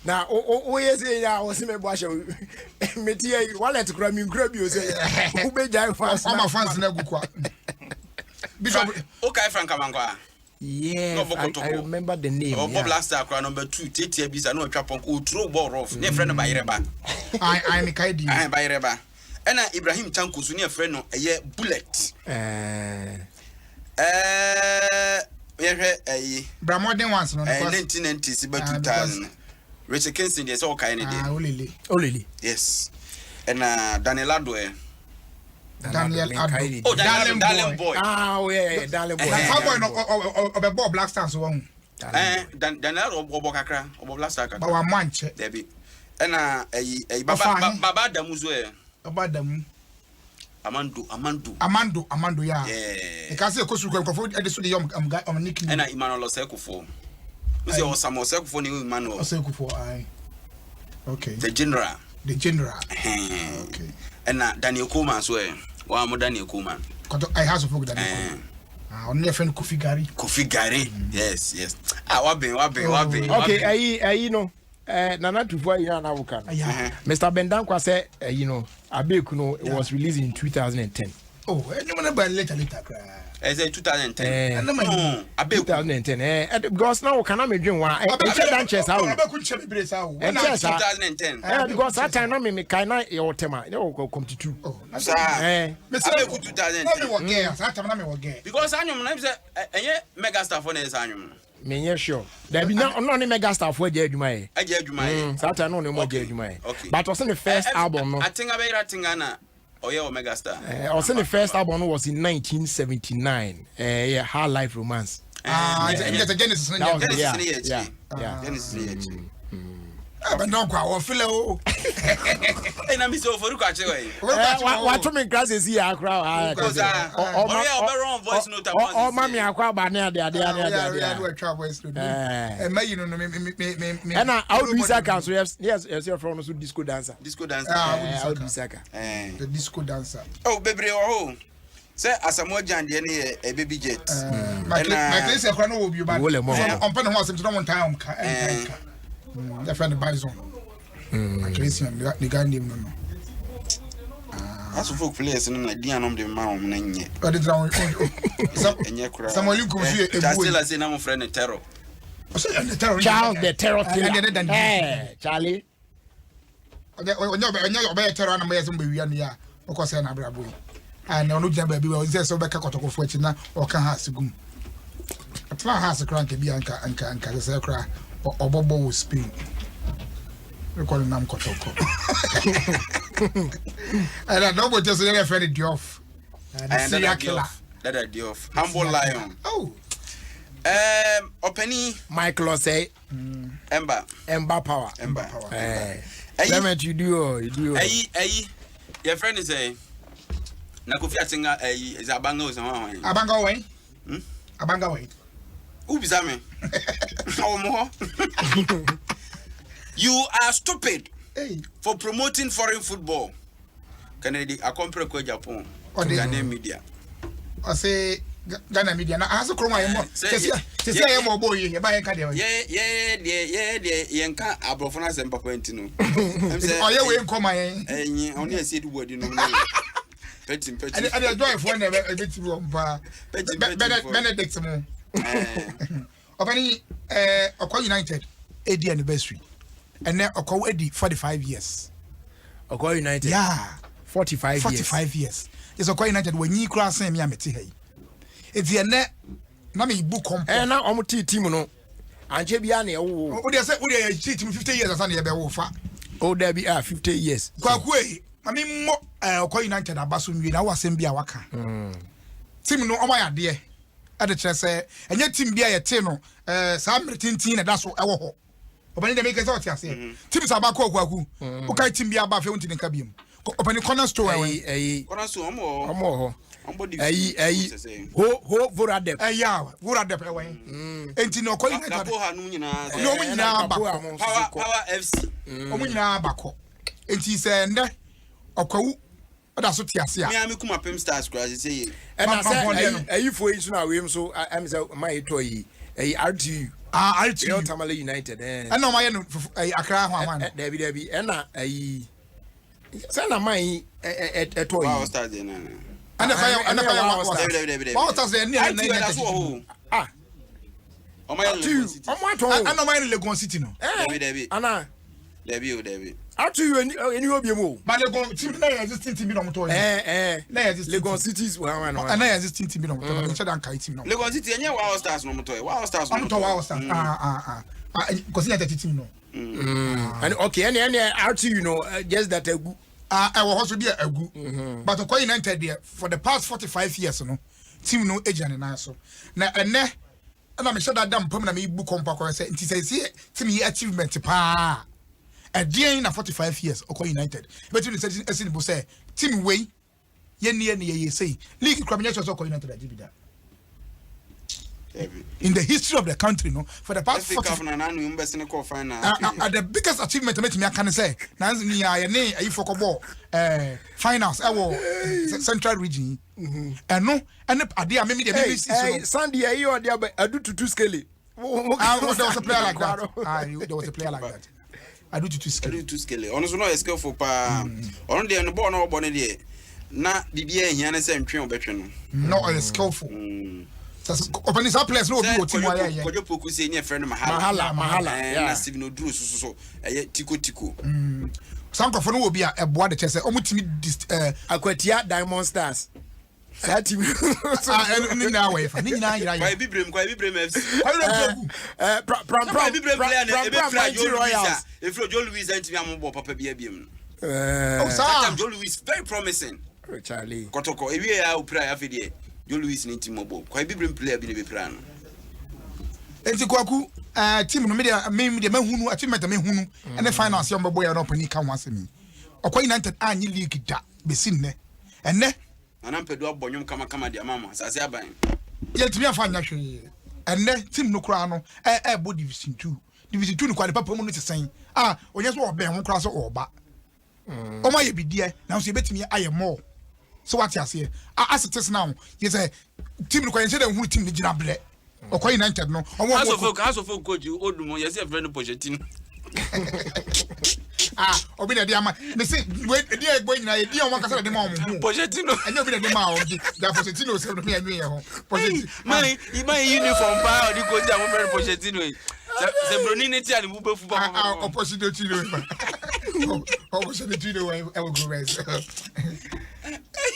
Na woyɛ sɛ yɛ a wɔse mɛbɔ ahyɛ mete yɛ wallet kora menkura bio sɛ wobɛgyae fans na. Ɔma fans no agu kwa. Bishop. Wokae Frank Amankwa? Yes, na ɔbɔ I, I kɔtɔkɔ remember the name. Ɔbɔ yeah. blaster koraa number two tiatia bi sa na ɔtwa pɔnkɔ ɔturo bɔɔl rough ne yɛfrɛ no bayerɛba. Ai ai mekae din. Ahan bayerɛba. Ɛna Ibrahim Tanko so ne yɛfrɛ no ɛyɛ Bullet. Ɛɛ yɛhwɛ ɛyi. Bra modern ones no. Ɛɛ 1990s bɛ 2000. Richard Kingston deɛ sɛ ɔkae ne deɛ. Ah, olele. Olele. Yes. Ɛna Daniel Addo ɛ. Daniel Addo. Oh, Daniel Darling Boy. Ah, oh yeah, yeah, Darling Boy. Na boy no ɔbɛbɔ Black Stars wɔ ho. Ɛɛ Daniel Addo ɔbɔ kakra, ɔbɔ Black Stars kakra. Ba wa mo ankyɛ. Dabi. Ɛna ɛyi ɛyi baba baba Adamu so ɛ. Baba Adamu. Amando Amando. Amando Amando ya. Yeah. Ɛka sɛ ɛkɔ sukuu nkurɔfoɔ ɛde so de yɛ ɔmo ɔmo nickname. Ɛna Emmanuel Ɔsɛkufoɔ. N sɛ Ɔsam Ɔsɛkufoɔ ne Emmanuel. Ɔsɛkufoɔ ayi. Okay. The general. The general. Okay. Ɛna Daniel Coleman so ɛ. Wɔn a mo Daniel Coleman. Kɔtɔ ayi House of Folk Daniel Coleman. Ah, ɔno yɛ fɛn Kofi Gary. Kofi Gary. Yes yes. Ah wabɛn wabɛn wabɛn. Okay ɛyi ɛyi no. Eh, Nana Tufo ayi na anawoka no. Mr. Bendankwa sɛ ɛyi no Abeku no it was released in 2010. Oh, ɛnyɛma no ba later later koraa. Ɛsɛ 2010. Eh, no, Abeku. 2010. Eh, eh because na woka na medwen wa. Ɛnkyɛ da nkyɛ saa o. Abeku nkyɛ bebree saa o. Ɛnkyɛ saa. 2010. Eh, because that time na me me kai na yɛ wɔ tɛma, yɛ wɔ committee 2. Oh, na saa. Eh. Abeku 2010. Na me wɔ gɛ, saa time na me wɔ gɛ. Because saa nwom na sɛ ɛnyɛ megastar fo na ɛyɛ saa nwom no. Menyɛ sure. Dabi na ɔno ne megastar fo agya adwuma yɛ. Agya adwuma yɛ. Saa time na ɔne mo agya adwuma yɛ. But ɔsɛ ne first album no. Atenga bɛyera atenga na ɔyɛ wɔ megastar. Ɔsɛ ne first album no was in 1979. Eh, yeah, High Life Romance. Ah, uh, Genesis no yɛ. Genesis no yɛ akyiri. Genesis no yɛ akyiri. Ɛbɛn kɔ a wɔfilɛ o. Ɛna mi sɛ ofori kɔ akyerɛ yi. Wato mi nkira sisi yɛ akora wa. Ɔma mi akɔ aba ne ade ade ade ade ade. Ɛna Audu Isaka nso yɛ yɛ sɛ yɛfrɛ no so disco dancer. Disco dancer. Audu Isaka. The disco dancer. Oh bebree wɔ hɔ. Sɛ Asamoah Gyan deɛ no yɛ eh, baby jet. Ɛna Michael Essien kora no wɔ bio ba. Ɔmpɛ ne ho asɛm nti na ɔmo ntaa ɔmo ka ɛntaa nka. Yɛfrɛ no Bison. Michael Essien ne guy name no no. Aso folk players no na din anom de ma wɔn no nyɛ. Ɔde gyina wɔn ɛnyɛ koraa. Samuel Nkum so yɛ ebu. Charles Taylor sɛ na mo frɛ no terror. Charles the Terror Taylor. Eh, Charlie. Ɔnyɛ ɔnyɛ ɔbɛyɛ terror anam yɛ sɛ mo bɛwia no yɛ a ɔkɔ sɛ n'abrabɔ yi. A na ɔno gyina baabi wa ɔsɛ sɛ ɔbɛka kɔtɔkɔfo akyi na ɔka ha ase gum. Ɔtena ha ase koraa nka bi anka nka nka sɛ sɛ koraa ɔbɔbɔ wɔ Spain. Rekɔ no nam kɔtɔkɔ. Ɛna dɔbɔ kyɛ so yɛrɛ fɛ no Diof. The serial killer. Dada Diof. Humble lion. Oh. Um, ɔpɛni. Michael Osei. Emba. Emba power. Emba power. Eh. Clement, you do oh, you do oh. Ayi, ayi. Your friend is a. Na Kofi Atinga, ayi, is Abanga or something. Abanga wɛn? Hmm? Abanga wɛn? Who bisa me? Ɔwɔ mo hɔ. You are stupid hey. for promoting foreign football. Kennedy Akompreko Japan. Ɔde Ghanaian media. Ɔse Ghana media na ahase kurom a yɛmmɔ sɛsi a yɛmmɔ ɔbɔ yi yɛba yɛnka deɛ yɛ yɛ deɛ yɛ deɛ yɛnka aborɔfo no asɛm papa nti no. Ɔyɛ wei nkɔ ma yɛn. Ɛnyi ɔne ɛsi edu bɔ adi no. Pɛti pɛti. Ɛne ɛne ɛdɔɛfoɔ na ɛbɛ ɛbɛti wɔn paa. Pɛti pɛti Benedict mo. Ɔbɛni ɛɛ Ɔkɔ United edi anniversary ɛnɛ Ɔkɔ edi 45 years. Ɔkɔ United. Yeah. 45 years. 45 years. Yes, Ɔkɔ United wɔ nyi kura sen mi a mete ha yi. Eti ɛnɛ na mi bu kɔmpɔ. Ɛ na ɔmo ti team no ankyɛ bi a na ɛwo. O deɛ sɛ o deɛ yɛ ti team 50 years asa na yɛ bɛ wo fa. O dabi a 50 years. Kwaku eyi maame mmɔ ɛɛ Ɔkɔ United aba so nwie na awɔ asɛm bi a waka. Team no ɔmo ayɛ adeɛ ɛde kyerɛ sɛ ɛnyɛ team bi a yɛte no ɛɛ saa mmiri tenten na ɛda so ɛwɔ hɔ. Ɔbɛni dɛm ekɛ sɛ ɔte aseɛ. Team sɛ aba kɔ Kwaku. Wokae team bi aba afei wontumi nka biom. Ɔpɛni Cornerstone ɛwɔ. Ɛyi ɛyi. Cornerstone ɔmo wɔ hɔ. Ɔmo wɔ hɔ. Ɛyi ɛyi ho ho Voradep. Ɛyi a Voradep ɛwɔ yi. Enti na Ɔkɔ United. Kapo ha nom nyinaa. Ɔmo ɔmo nyinaa ba kɔ. Power Power FC. Ɔmo nyinaa ba kɔ. Enti sɛ ndɛ Ɔkwawu ɔda so te ase a. Mi a mi kum apem stars kura sise yi. Ɛna sɛ ɛyi ɛyi fo yi so na wei nso ɛmi sɛ maa yi tɔ yi ɛyi RTU. Ah RTU. Real Tamale United. Ɛna ɔmo ayɛ no fufu ɛyi Accra ho ahoa no. Dabi dabi ɛna ɛyi sɛ na maa yi ɛtɔ yi. Wow stars deɛ naa. Ɛna fa yɛ ɛna fa yɛ wow stars. Dabi dabi dabi. Wow stars deɛ ɛni ɛna RTU ɛda so wɔ hɔ. Ah. Ɔmo ayɛ no Legon City. Ɔmo atɔ o. Ɛna ɔmo ayɛ no Legon City no. Dabi dabi. Ana. Dabi o dabi. RTU eni eni hɔ biem o. Ba Legon team na yɛ existing team bi na ɔmo tɔ yɛ. Ɛɛ Na yɛ existing. Legon Cities wa wa na wa. Ɛna yɛ existing team bi na ɔmo tɔ. Ɛnkyɛ da nkae team na. Legon City ɛnyɛ Wa All Stars na ɔmo tɔ yɛ. Wa All Stars na ɔmo tɔ. Wa All Stars. Ah ah ah. Ah Kwasi Nyantakyi team no. Ɛne okay ɛne ɛne RTU no just that agu. Ah ɛwɔ hɔ so deɛ agu. But Ɔkwa United deɛ for the past 45 years no team no egyina ne nan so. Na ɛnɛ ɛna mehyɛ da da mpam na mebu kɔmpo akɔyɛ sɛ nti sɛ ɛsi team yi achievement paa ɛdeɛn na 45 years Ɔkwa United ebɛtumi ne sɛ ɛsi ne bo sɛ team wei yɛnni ɛne yɛyɛ sei league kura menyɛ sure sɛ Ɔkwa United agye bi da in the history of the country no for the past 40 Cup na nanu mu bɛsene kɔ final. The biggest achievement mɛtumi aka ne sɛ nansi ni a yɛne ayifo kɔbɔ finals ɛwɔ central region yi ɛno ɛne adeɛ a mímí deɛ mímí si so no. Sandy ɛyi ɔde abɛ adu tutu skele. Ah, there was a player like that. Ah, there was a player like that. Adu tutu skele. Adu tutu skele. Ɔno nso na ɔyɛ skillful paa. Ɔno deɛ no bɔɔl na ɔbɔ no deɛ na biribiara ehia ne sɛ ntwe ɔbɛtwe no. No, ɔyɛ skillful. Ɔpɛni saa players na obi wɔ team ayɛ yɛ. Kwadwo Poku sɛ ɛnyɛ fɛ no Mahala. Mahala Mahala. Na Stephen Oduro soso so ɛyɛ tiko tiko. Saa nkurɔfoɔ no wɔ bi a ɛboa de kyɛ sɛ ɔmo timi dis ɛɛ. Akwatia Diamond Stars. Saa team. Ah, ɛno ne nyinaa wɔ yɛ fa ne nyinaa yera yɛ. Kwaye Bibirem Kwaye Bibirem FC. Kwaye Bibirem gu. Ɛɛ pra pra pra Kwaye Bibirem player na ebe pra fira Mighty Joe Louis Royals. a efiri Joe Louis a ntumi amobɔ papa bi abiem no. Oh, That saa. time Joe Louis very promising. Charlie. Kɔtɔkɔ ewie ya opira ya afei deɛ Joe Louis ne team mɔbɔ Kwaye Bibirem player bi na ebepira no. Eti Kwaku ɛɛ team no mi deɛ mi deɛ mehunu achievement a mehunu ɛne finals yɛ ɔmo bɛbɔ yɛ na ɔpanin ka ho asɛm yi. Ɔkwa United anyi league da besi nnɛ ɛnɛ. Nana Mpadu abɔ nnwom kamakama de ama mo asase aban. Yɛntumi afa nyɛ hwee ɛnɛ team no koraa no ɛ ɛbɔ division two division two no koraa ne papa mu no te sɛn a ɔnyɛ sɛ ɔbɛn ho koraa sɛ ɔɔba wɔn ayɛ bi deɛ nanso yɛbɛtumi ayɛ more sɛ wate aseɛ as it is now yɛ sɛ team no koraa yɛn sɛ dɛ nhuru team no gyina brɛ Ɔkwa United no ɔmo House of Folk House of Folk coach Odum yɛsɛ yɛfrɛ no Pochettino. Ah, obi na ɛde ama me se we ɛdi a ɛgbɔ nyinaa yɛdi a wɔn ankasa na ɛde ma wɔn ho Pochettino ɛnyɛ obi na ɛde ma wɔn ti da Pochettino sɛ ɔno yɛn nwi yɛn ho Pochettino man man uniform paa ɔde coach a wɔfrɛ no Pochettino yi sɛ sɛ broni ne ti a ne bu bɛfu pa ah ah ɔpochettino ɔpochettino ɛwɔ Gomez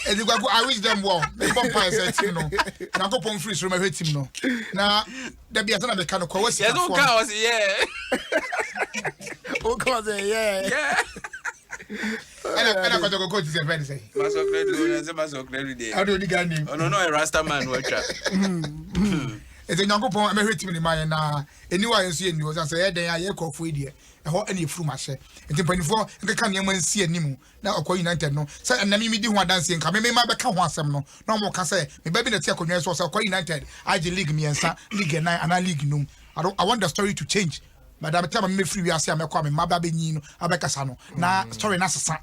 ɛdi kwaku I wish them well mebɔ mpa ɛsɛ team no nyankopɔn firi soro mɛhwɛ team no na dabi asɛ na meka no kɔ wɔ yɛsɛ sikafoɔ woka ɔse yɛ Woka ɔsɛ yɛ. ɛna ɛna kɔtɔkɔ coach sɛ fɛn sɛ masɔkrɛdu ɔsɛ masɔkrɛdu deɛ ɔde odi gan nim ɔno no ɔyɛ rasta man watwa ɛsɛ nyankopɔn mɛhwɛ team no ma yɛn na eniwa yɛn nso yɛ nni hɔ sɛ yɛ dɛn a yɛ kɔfoɔ yi deɛ ɛhɔ ɛna efurum ahyɛ nti mpanimfoɔ nkeka nneɛma nsi anim na ɔkɔ United no sɛ ɛnna mi mi di ho adanseɛ nka me me ma bɛka ho asɛm no na wɔn ka sɛ me ba bi na ɛte akonnwa yi so sɛ ɔkɔ United agye league mmiɛnsa league ɛnan anaa league num I don't I want the story to change but I'm telling me free wiase a mɛkɔ a me mma ba bɛnyin no abɛkasa no na story na sesa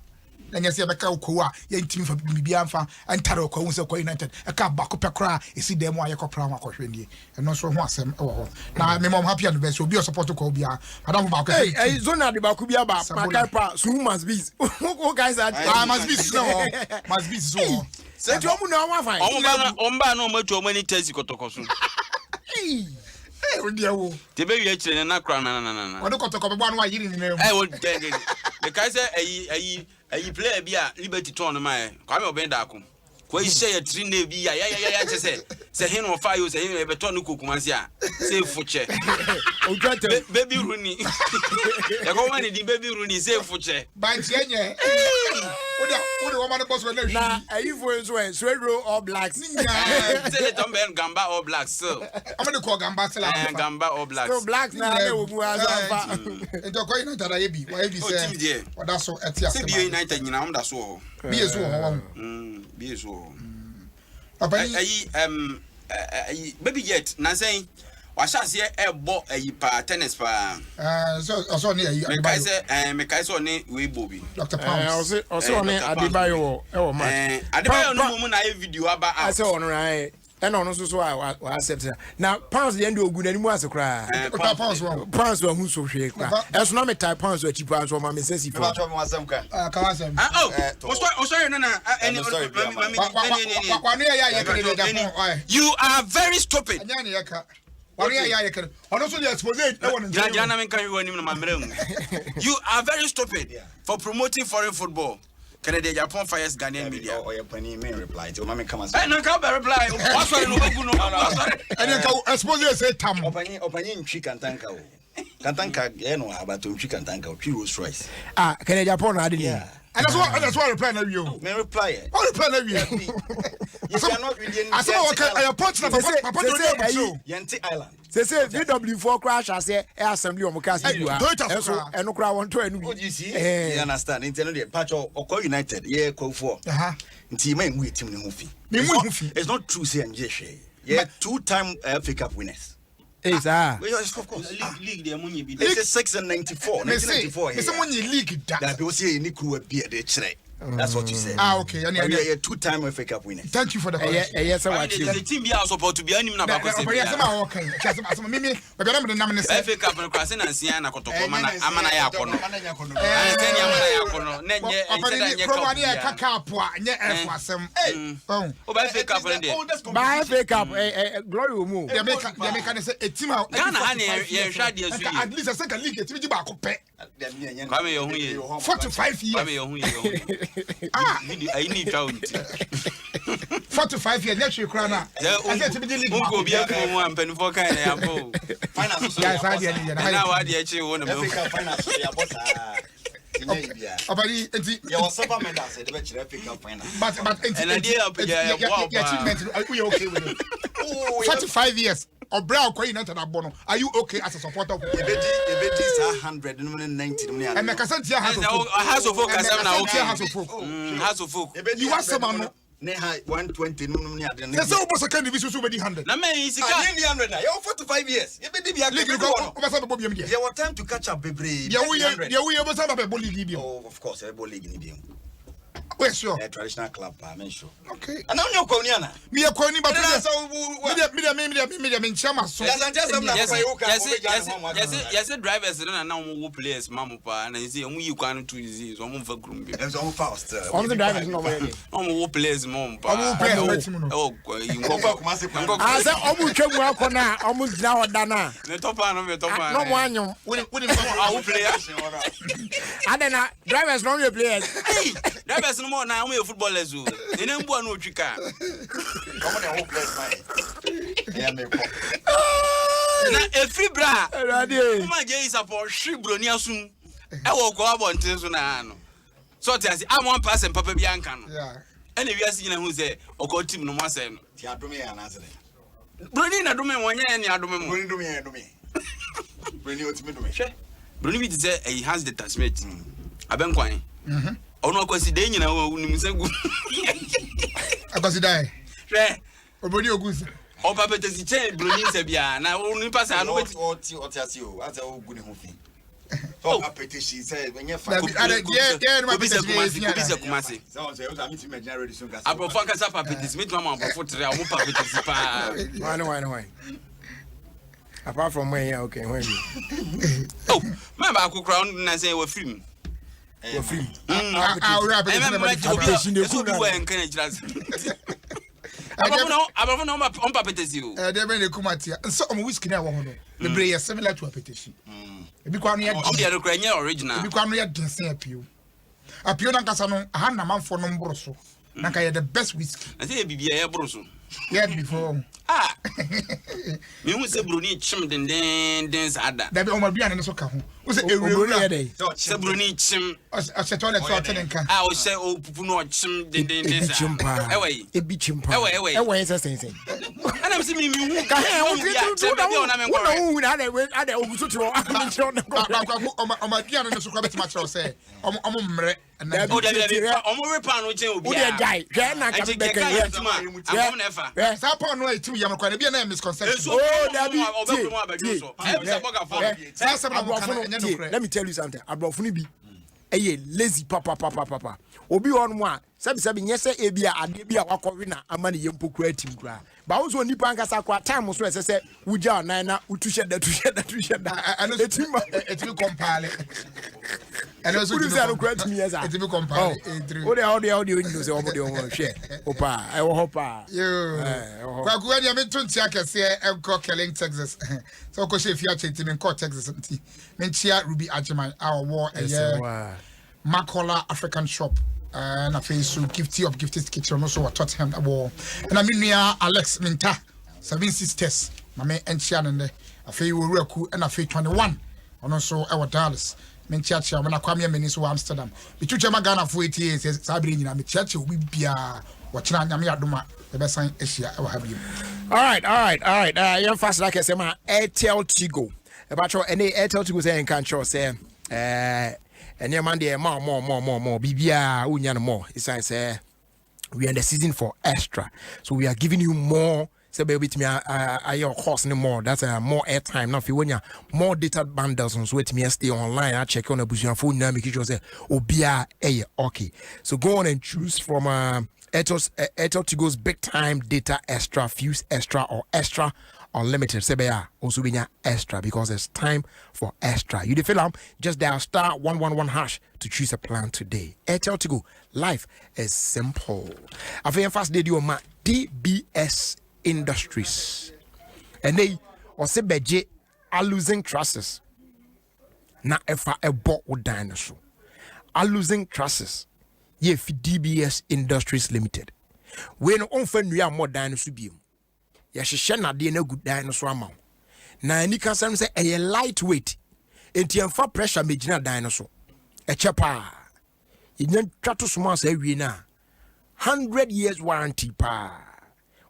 na nyɛ sɛ yɛbɛka okɔwu a yɛntumi fa biribiara mfa ntare ɔkɔwu sɛ ɔkɔ United ɛka baako pɛ koraa ɛsi dan mu a yɛkɔpra ho akɔhwɛ nie ɛno nso ho asɛm wɔ hɔ na mema ɔm happy anniversary obi a ɔsupɔto kɔ obiara madamfo baako Hey, hey, zona de baako bi aba makae pa so must be wo guys are ah must be so hɔ must be so hɔ nti ɔmu na ɔmo afa ɔmo ba na ɔmo ba na ɔmo atu ɔmo ani tɛsi kɔtɔkɔ so ee o deɛ wo te bɛ wie akyire ne na kora na na na na ɔde kɔtɔkɔ bɛbɔ ano ayiri ne nan mu ɛ wo dɛ dɛ mekae sɛ ayi ayi ayi player bi a Liberty tɔn no ma yɛ Kwame Ɔbɛn Daako kɔ yi hyɛ yɛ tiri na bi ya ya ya ya kyɛ sɛ sɛ hen ɔfa yi o sɛ hen yɛbɛtɔ no kɔ Kumasi a sɛ efo kyɛ otwa tɛm baby Rooney yɛkɔ wɔn ne din baby Rooney sɛ efo kyɛ bankyɛ nyɛ wode wode wɔma no bɔ so na hwi na ayifo nso ɛ sueduro all blacks ne nyinaa sɛ ne tɔn bɛn Gamba all blacks still ɔmo de kɔ gamba sɛ la ɛɛ Gamba all blacks so blacks na na wɔ mu asa afa nti ɔkɔ United ayɛ bi wayɛ bi Oh, team sɛ deɛ. ɔda so ɛte sɛ asɛm BA United nyinaa ɔmo da so wɔ hɔ bi yɛ so wɔ hɔ wɔn BA so wɔ hɔ. papa yi ayi ɛm ayi baby jet nansɛn wahyɛ aseɛ ɛbɔ ayi paa tennis paa ɛɛ sɛ ɔsɛ ɔne ayi mekae Adebayo sɛ ɛɛ mekae sɛ ɔne wei bɔ bi Dr Ɛɛ, Pounds ɔse ɔse ɔne Dr. Pounds Adebayo wɔ ɛwɔ match ɛɛ Adebayo no mmom na ayɛ video aba out asɛ ɔno na ayɛ ɛna ɔno nso so a wa wa accept na na pounds deɛ ɛnde ogu n'anim ase koraa Ɛɛ, ɔtwa Pounds wɔn pounds wa hu so hwee koraa Nafa- ɛso na me tie pounds akyi paa nso ɔma me nsa si fam Mebatɔ me wasɛm ka. ɛɛ kawa asɛm ah oh Eh, to- ɔsɔre no na ah, ɛni I'm sorry, mami mami wa wa ɛni ɛni wa ɛni wa wano yɛ yɛ ayɛ kɛnɛ de Japan ɔyɛ you are very stupid ɛnyɛ ne yɛ ka. Wɔn yɛ yɛ ayɛ kɛnɛ. Ɔno nso deɛ expose ɛwɔ ne nkyɛn. Gyina na menka hwɛ w'anim na mammerɛ mu. You are very stupid for promoting foreign football. Kennedy Agyapong fires Ghanaian media. Ɔyɛ panin men reply nti ɔma me kama sɛ. Ɛ na nka wobɛ reply wasɔre no wobɛgu no wasɔre. Ɛne nka expose sɛ tam. Ɔpanyin ɔpanyin ntwi kantanka o. Kantanka yɛ no abato ntwi kantanka otwi Rolls Royce. Ah Kennedy Agyapong na ade ni. Ɛna so ɛna so reply na wie o. Me reply yɛ. O reply na wie. Asɛm a wɔka ɛyɛ punch na papa papa de odi abukyerɛ o. Yɛnte island. Sese VW foɔ koraa ahyɛ aseɛ ɛ assembly wɔn cars bi gu ha ɛnso ɛno koraa wɔn tɔ ɛno bi. Oh, you see? You understand? Nti ɛno deɛ patro ɔkɔ United yɛ kɔfoɔ. Nti ma emu yɛ team ne ho fi. Ne mu ho fi. It's not true sɛ ɛngye hwee. Yɛ two time FA Cup winners. Ee saa. Yes, of course. League league deɛ mo nye bi da. 86 and 94. 1994. Mese mo nye league da. Dabi o se yɛ ni kuruwa bi ɛde kyerɛ. That's what you said. Ah, okay. But we are two-time FA Cup winners. Thank you for the correction. Ɛyɛ sɛ wakyerɛ mu. Team bi a support bi anim na baako sɛ bi. Asɛm a ɔka yi, asɛm asɛm mimi baabi a na mede nam ne sɛ. FA Cup no kora sɛ nansia na kɔtɔkɔ ma na ama na yɛ akɔnɔ. Sɛ ni ama na yɛ akɔnɔ na nyɛ ɛnsɛ da nyɛ cup bia. Ɛka cup a nyɛ F asɛm. O ba FA Cup no deɛ. Ba FA Cup glory wɔ mu o. Deɛ meka ne sɛ etim a. Ghana ha ne yɛhwɛ adeɛ so yie. At least ɛsɛ ka league etimi gye baako pɛ. Kwame yɛ ho yie. 45 years. Kwame yɛ ho yie yɛ ho yie. Ah. Video ayi ni twa o nti. 45 years nyɛ hwee koraa na. Ɛsɛ ɛtumi di league baako. Nko obi akoma mu a mpanimfoɔ kan yɛ yɛabɔ o. Finance so yɛ abɔ saa. Ɛna wa adeɛ kye wo na mɛ. FA Cup finance so yɛ abɔ saa. Ɔbɛni nti. Yɛ wɔ silver medals yɛ de bɛ kyerɛ FA Cup final. But nti nti yɛ achievement no woyɛ okay with it. 45 years. Ɔbrɛ a ɔkɔ United abɔ no, are you okay as a supporter of Yɛbɛdi yɛbɛdi saa 100 nom ne 90 nom ne ade. Ɛmɛkasa ntia Hearts of Oak. Hearts of Oak asɛm na okay. Hearts of Oak. Hearts of Oak. Yi w'asɛm ano. Ne ha 120 nom ne ade. Sɛ sɛ wobɔ second division so wobɛdi 100. Na mɛ yi sika. Ah, yɛnni 100 na yɛwɔ 45 years. Yɛbɛdi bi aka. League no kɔ wobɛsa bɛbɔ biam deɛ. Yɛwɔ time to catch up bebree. Deɛ woyɛ deɛ woyɛ wobɛsa bɛbɔ league biam. Oh, of course, yɛbɛbɔ league ni biam. Woyɛ sure? Eh, traditional club paa, men sure. Okay. Ana wonyɛ ɔkwani ana? Meyɛ kwani but medeɛ medeɛ medeɛ medeɛ menkyia ma so. Yɛse drivers no na na wɔn wo players ma mo paa na yɛse wɔn yi kwan no tu yɛse wɔn mfa kurom bi. Ɛnso wɔn fa still. Wɔn sɛ drivers na wɔn yɛ deɛ. Na wɔn wo players ma wɔn paa. Wɔn wo players ma team no. Ɛwɔ nkɔkɔ Kumase kwan. Nkɔkɔ. Ah sɛ wɔn twɛ mu akɔ na wɔn gyina hɔ da na. Metɔ paa no metɔ paa. Na wɔn anyom. Wone wone. Awo player. Adɛn na drivers na wɔn yɛ players. Hey, drivers no mo na wɔn yɛ footballers o. Nene mbu ano otwi kaa. Wɔn na ɛwɔ players ma yɛ. Ɛyɛ mi kɔ. Na efiri bra. Ɛwurade. Kuma gye isapɔ hwi buroni asum ɛwɔ kɔ abɔnten so na ano. So ɔte ase a mo ampa asɛm papa bi anka no. Ɛna wiase nyina hu sɛ ɔkɔ team no mo asɛe no. Ti adome yɛ anaasɛ dɛ. Buroni na dome wɔn nyɛ ɛne adome mo. Buroni dome yɛ dome. Buroni otumi dome. Hwɛ buroni bi te sɛ ɛyi Hans Dieter Smith abɛnkwan. Ɔno akwasi dan nyina wɔ nim nsa gu. Akwasi dan. Hwɛ. Obroni ogu nsa. Ɔpa pɛtɛsi kyɛn buroni nsa biara na onipa saa no bɛti. Ɔte ɔte ase o asɛ ɔgu ne ho fi. Kobisa Kumasi. Aborɔfo ankasa pa petisi metumi ama aborɔfo tere a wɔn pa petisi paa. Hwan hwan hwan? Apart from when yeah okay hwan bi. Oh, maa baako koraa ɔno na sɛ wafiri mu. Wafiri mu. Ɛmɛ mɛ obi ɛsɛ obi wɔ ɛnka na akyerɛ ase. Aborɔfo na wɔn pa petisi o. Ɛdeɛ bɛn na ekum atia nsɛ ɔmo whisky na ɛwɔ hɔ no bebree yɛ similar to apetesi. Ebi kɔ ano yɛ den. Ɔmo deɛ no kora nyɛ original. Ebi kɔ ano yɛ den sen apio. Apio nankasa no aha na amanfoɔ nom boro so. Na nka yɛ the best whisky. Na sɛ yɛ biribi a yɛ boro so. Yɛ before. Ah! Mehu sɛ buroni kyem dendenden saa da. Dabi ɔmo aduane no so ka ho. Wo sɛ ewurawura. Sɛ buroni kyem. Ɔhyɛ toilet sɛ ɔte ne nka. A ɔhyɛ ɔpupu no ɔkyem dendenden saa. Ebi kyem paa. Ɛwɔ yi. Ebi kyem paa. Ɛwɔ ɛwɔ yi. Ɛwɔ yi sɛ sɛn sɛn. Ɛna mi si mi mi hu. Ka hɛn wo ti ti wo na wo na wo hu na adɛ adɛ ogu so te hɔ ame kyerɛ ɔne kɔ. Baako ɔmo ɔmo aduane no so kora bɛtumi akyerɛ wo sɛ ɔmo ɔmo mmerɛ. Dabi O dabi ti dabi hwɛ. ɔmo we paano kyɛn Wo deɛ obiara. gyae hwɛ na nka Ɛnti bɛka kɛkɛ yi yɛ tum a hwɛ akɔm na ɛfa. hwɛ. Saa paano a etim yam no kora no ebi yɛ na yɛ misconception. Nsuo Oh kɔn dabi mu a tie ɔbɛkɔ mu abɛdwo tie so. tie Ɛbi sɛ bɔga fɔ. hwɛ Saa asɛm na mo ka aborɔfo no no ɛnyɛ tie nokorɛ. let me tell you something aborɔfo no bi ɛyɛ lazy papapapapa obi wɔ hɔnom a. Sɛbisɛbi, nyɛ sɛ ebi a adeɛ bi a wakɔwe na ama ne yɛ mpo kura tim koraa ba wo nso onipa ankasa koraa, time so ɛsɛ sɛ wogya ɔnan na wotu hyɛ da, tu hyɛ da, tu hyɛ da. Ɛno ɛtumi ma ɛtumi kɔmpaale. Ɛno nso wode sɛ no koraa tumi yɛ saa. Ɛtumi kɔmpaale ɛtiri. Wode onyino sɛ ɔmo deɛ ɔmo hwɛ wo paa, ɛwɔ hɔ paa. Yoo. Ɛwɔ hɔ. Kwaku, ɛdeɛ mento nkyia kɛseɛ ɛnkɔ Kelling, Texas, sɛ wokɔhyɛ fie akyɛ nti menkɔɔ Texas, nti menkyia Ruby Agyeman a ɔwɔ ɛyɛ Makola African Shop, na afei so Gifty of Gifted Kitchen, ɔno nso wɔ Tottenham wɔ, ɛna me nua Alex Minta, Seven Sisters, ma me nkyia no nnɛ. Afei wɔ Wuraku, ɛna afei 21, ɔno nso ɛwɔ Dallas. Menkyeakyea wɔn na Kwame Amani nso wɔ Amsterdam. Metwitwa ma Ghanafoɔ etie sɛ saa bere nyinaa mekyeakyea obi biara. Wɔkyena Nyame adom a, yɛbɛsan ahyia ɛwɔ ha bio. All right. Yɛmfa sra kɛsɛ ma Airtel Tigo. Ɛbɛkyɛw ɛne Airtel Tigo sɛ yɛnka nkyerɛw sɛ nneɛma deɛ ɛma mɔ mɔ mɔ mɔ biribiaa wonya no mɔ, ɛsiane sɛ we are in the season for extra, so we are giving you more sɛ bɛyɛ wobɛtumi ayɛ course no more, that's more airtime, na afei woanya more data bundles nso, watumi stay online acheck on abusuafoɔ nyinaa, make sure sɛ obiaa ɛyɛ okay. So go on and choose from Airtel Tigo's Big Time Data Extra, Fuse Extra or Extra Unlimited. Sɛ bɛyɛ a also bɛnya extra because it's time for extra. You dey feel am? Just dial *111# to choose a plan today. Airtel Tigo, life is simple. Afei yɛmfa ase de di ɔma DBS Industries. Ɛnɛ yi ɔsɛ bɛgye aluzinc trusses na ɛfa ɛbɔ wo dan no so. Aluzinc trusses yɛ fi DBS Industries Limited. Wei no, ɔmfa nnua mmɔ dan no so bio, yɛhyehyɛ nadeɛ no agu dan no so ama wo, na ani ka sɛm sɛ ɛyɛ light weight, enti ɛmfa pressure mɛgyina dan no so. Ɛkyɛ paa, yɛnya twa to soma saa awie no a, 100 years warranty paa.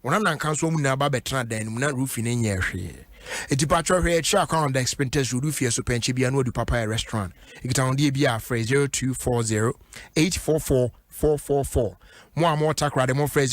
Wɔn ananka nso mu nyinaa ba bɛtena dan no mu na roofing no nyɛ hwee. Eti patro, hwɛ akyire akwan on the Spintex Road, fie so pɛnkyɛ bia no adu Papaya Restaurant. Nkitahodeɛ bi a, frɛ 0240 844 444. Mo a mo Takoradi, mo frɛ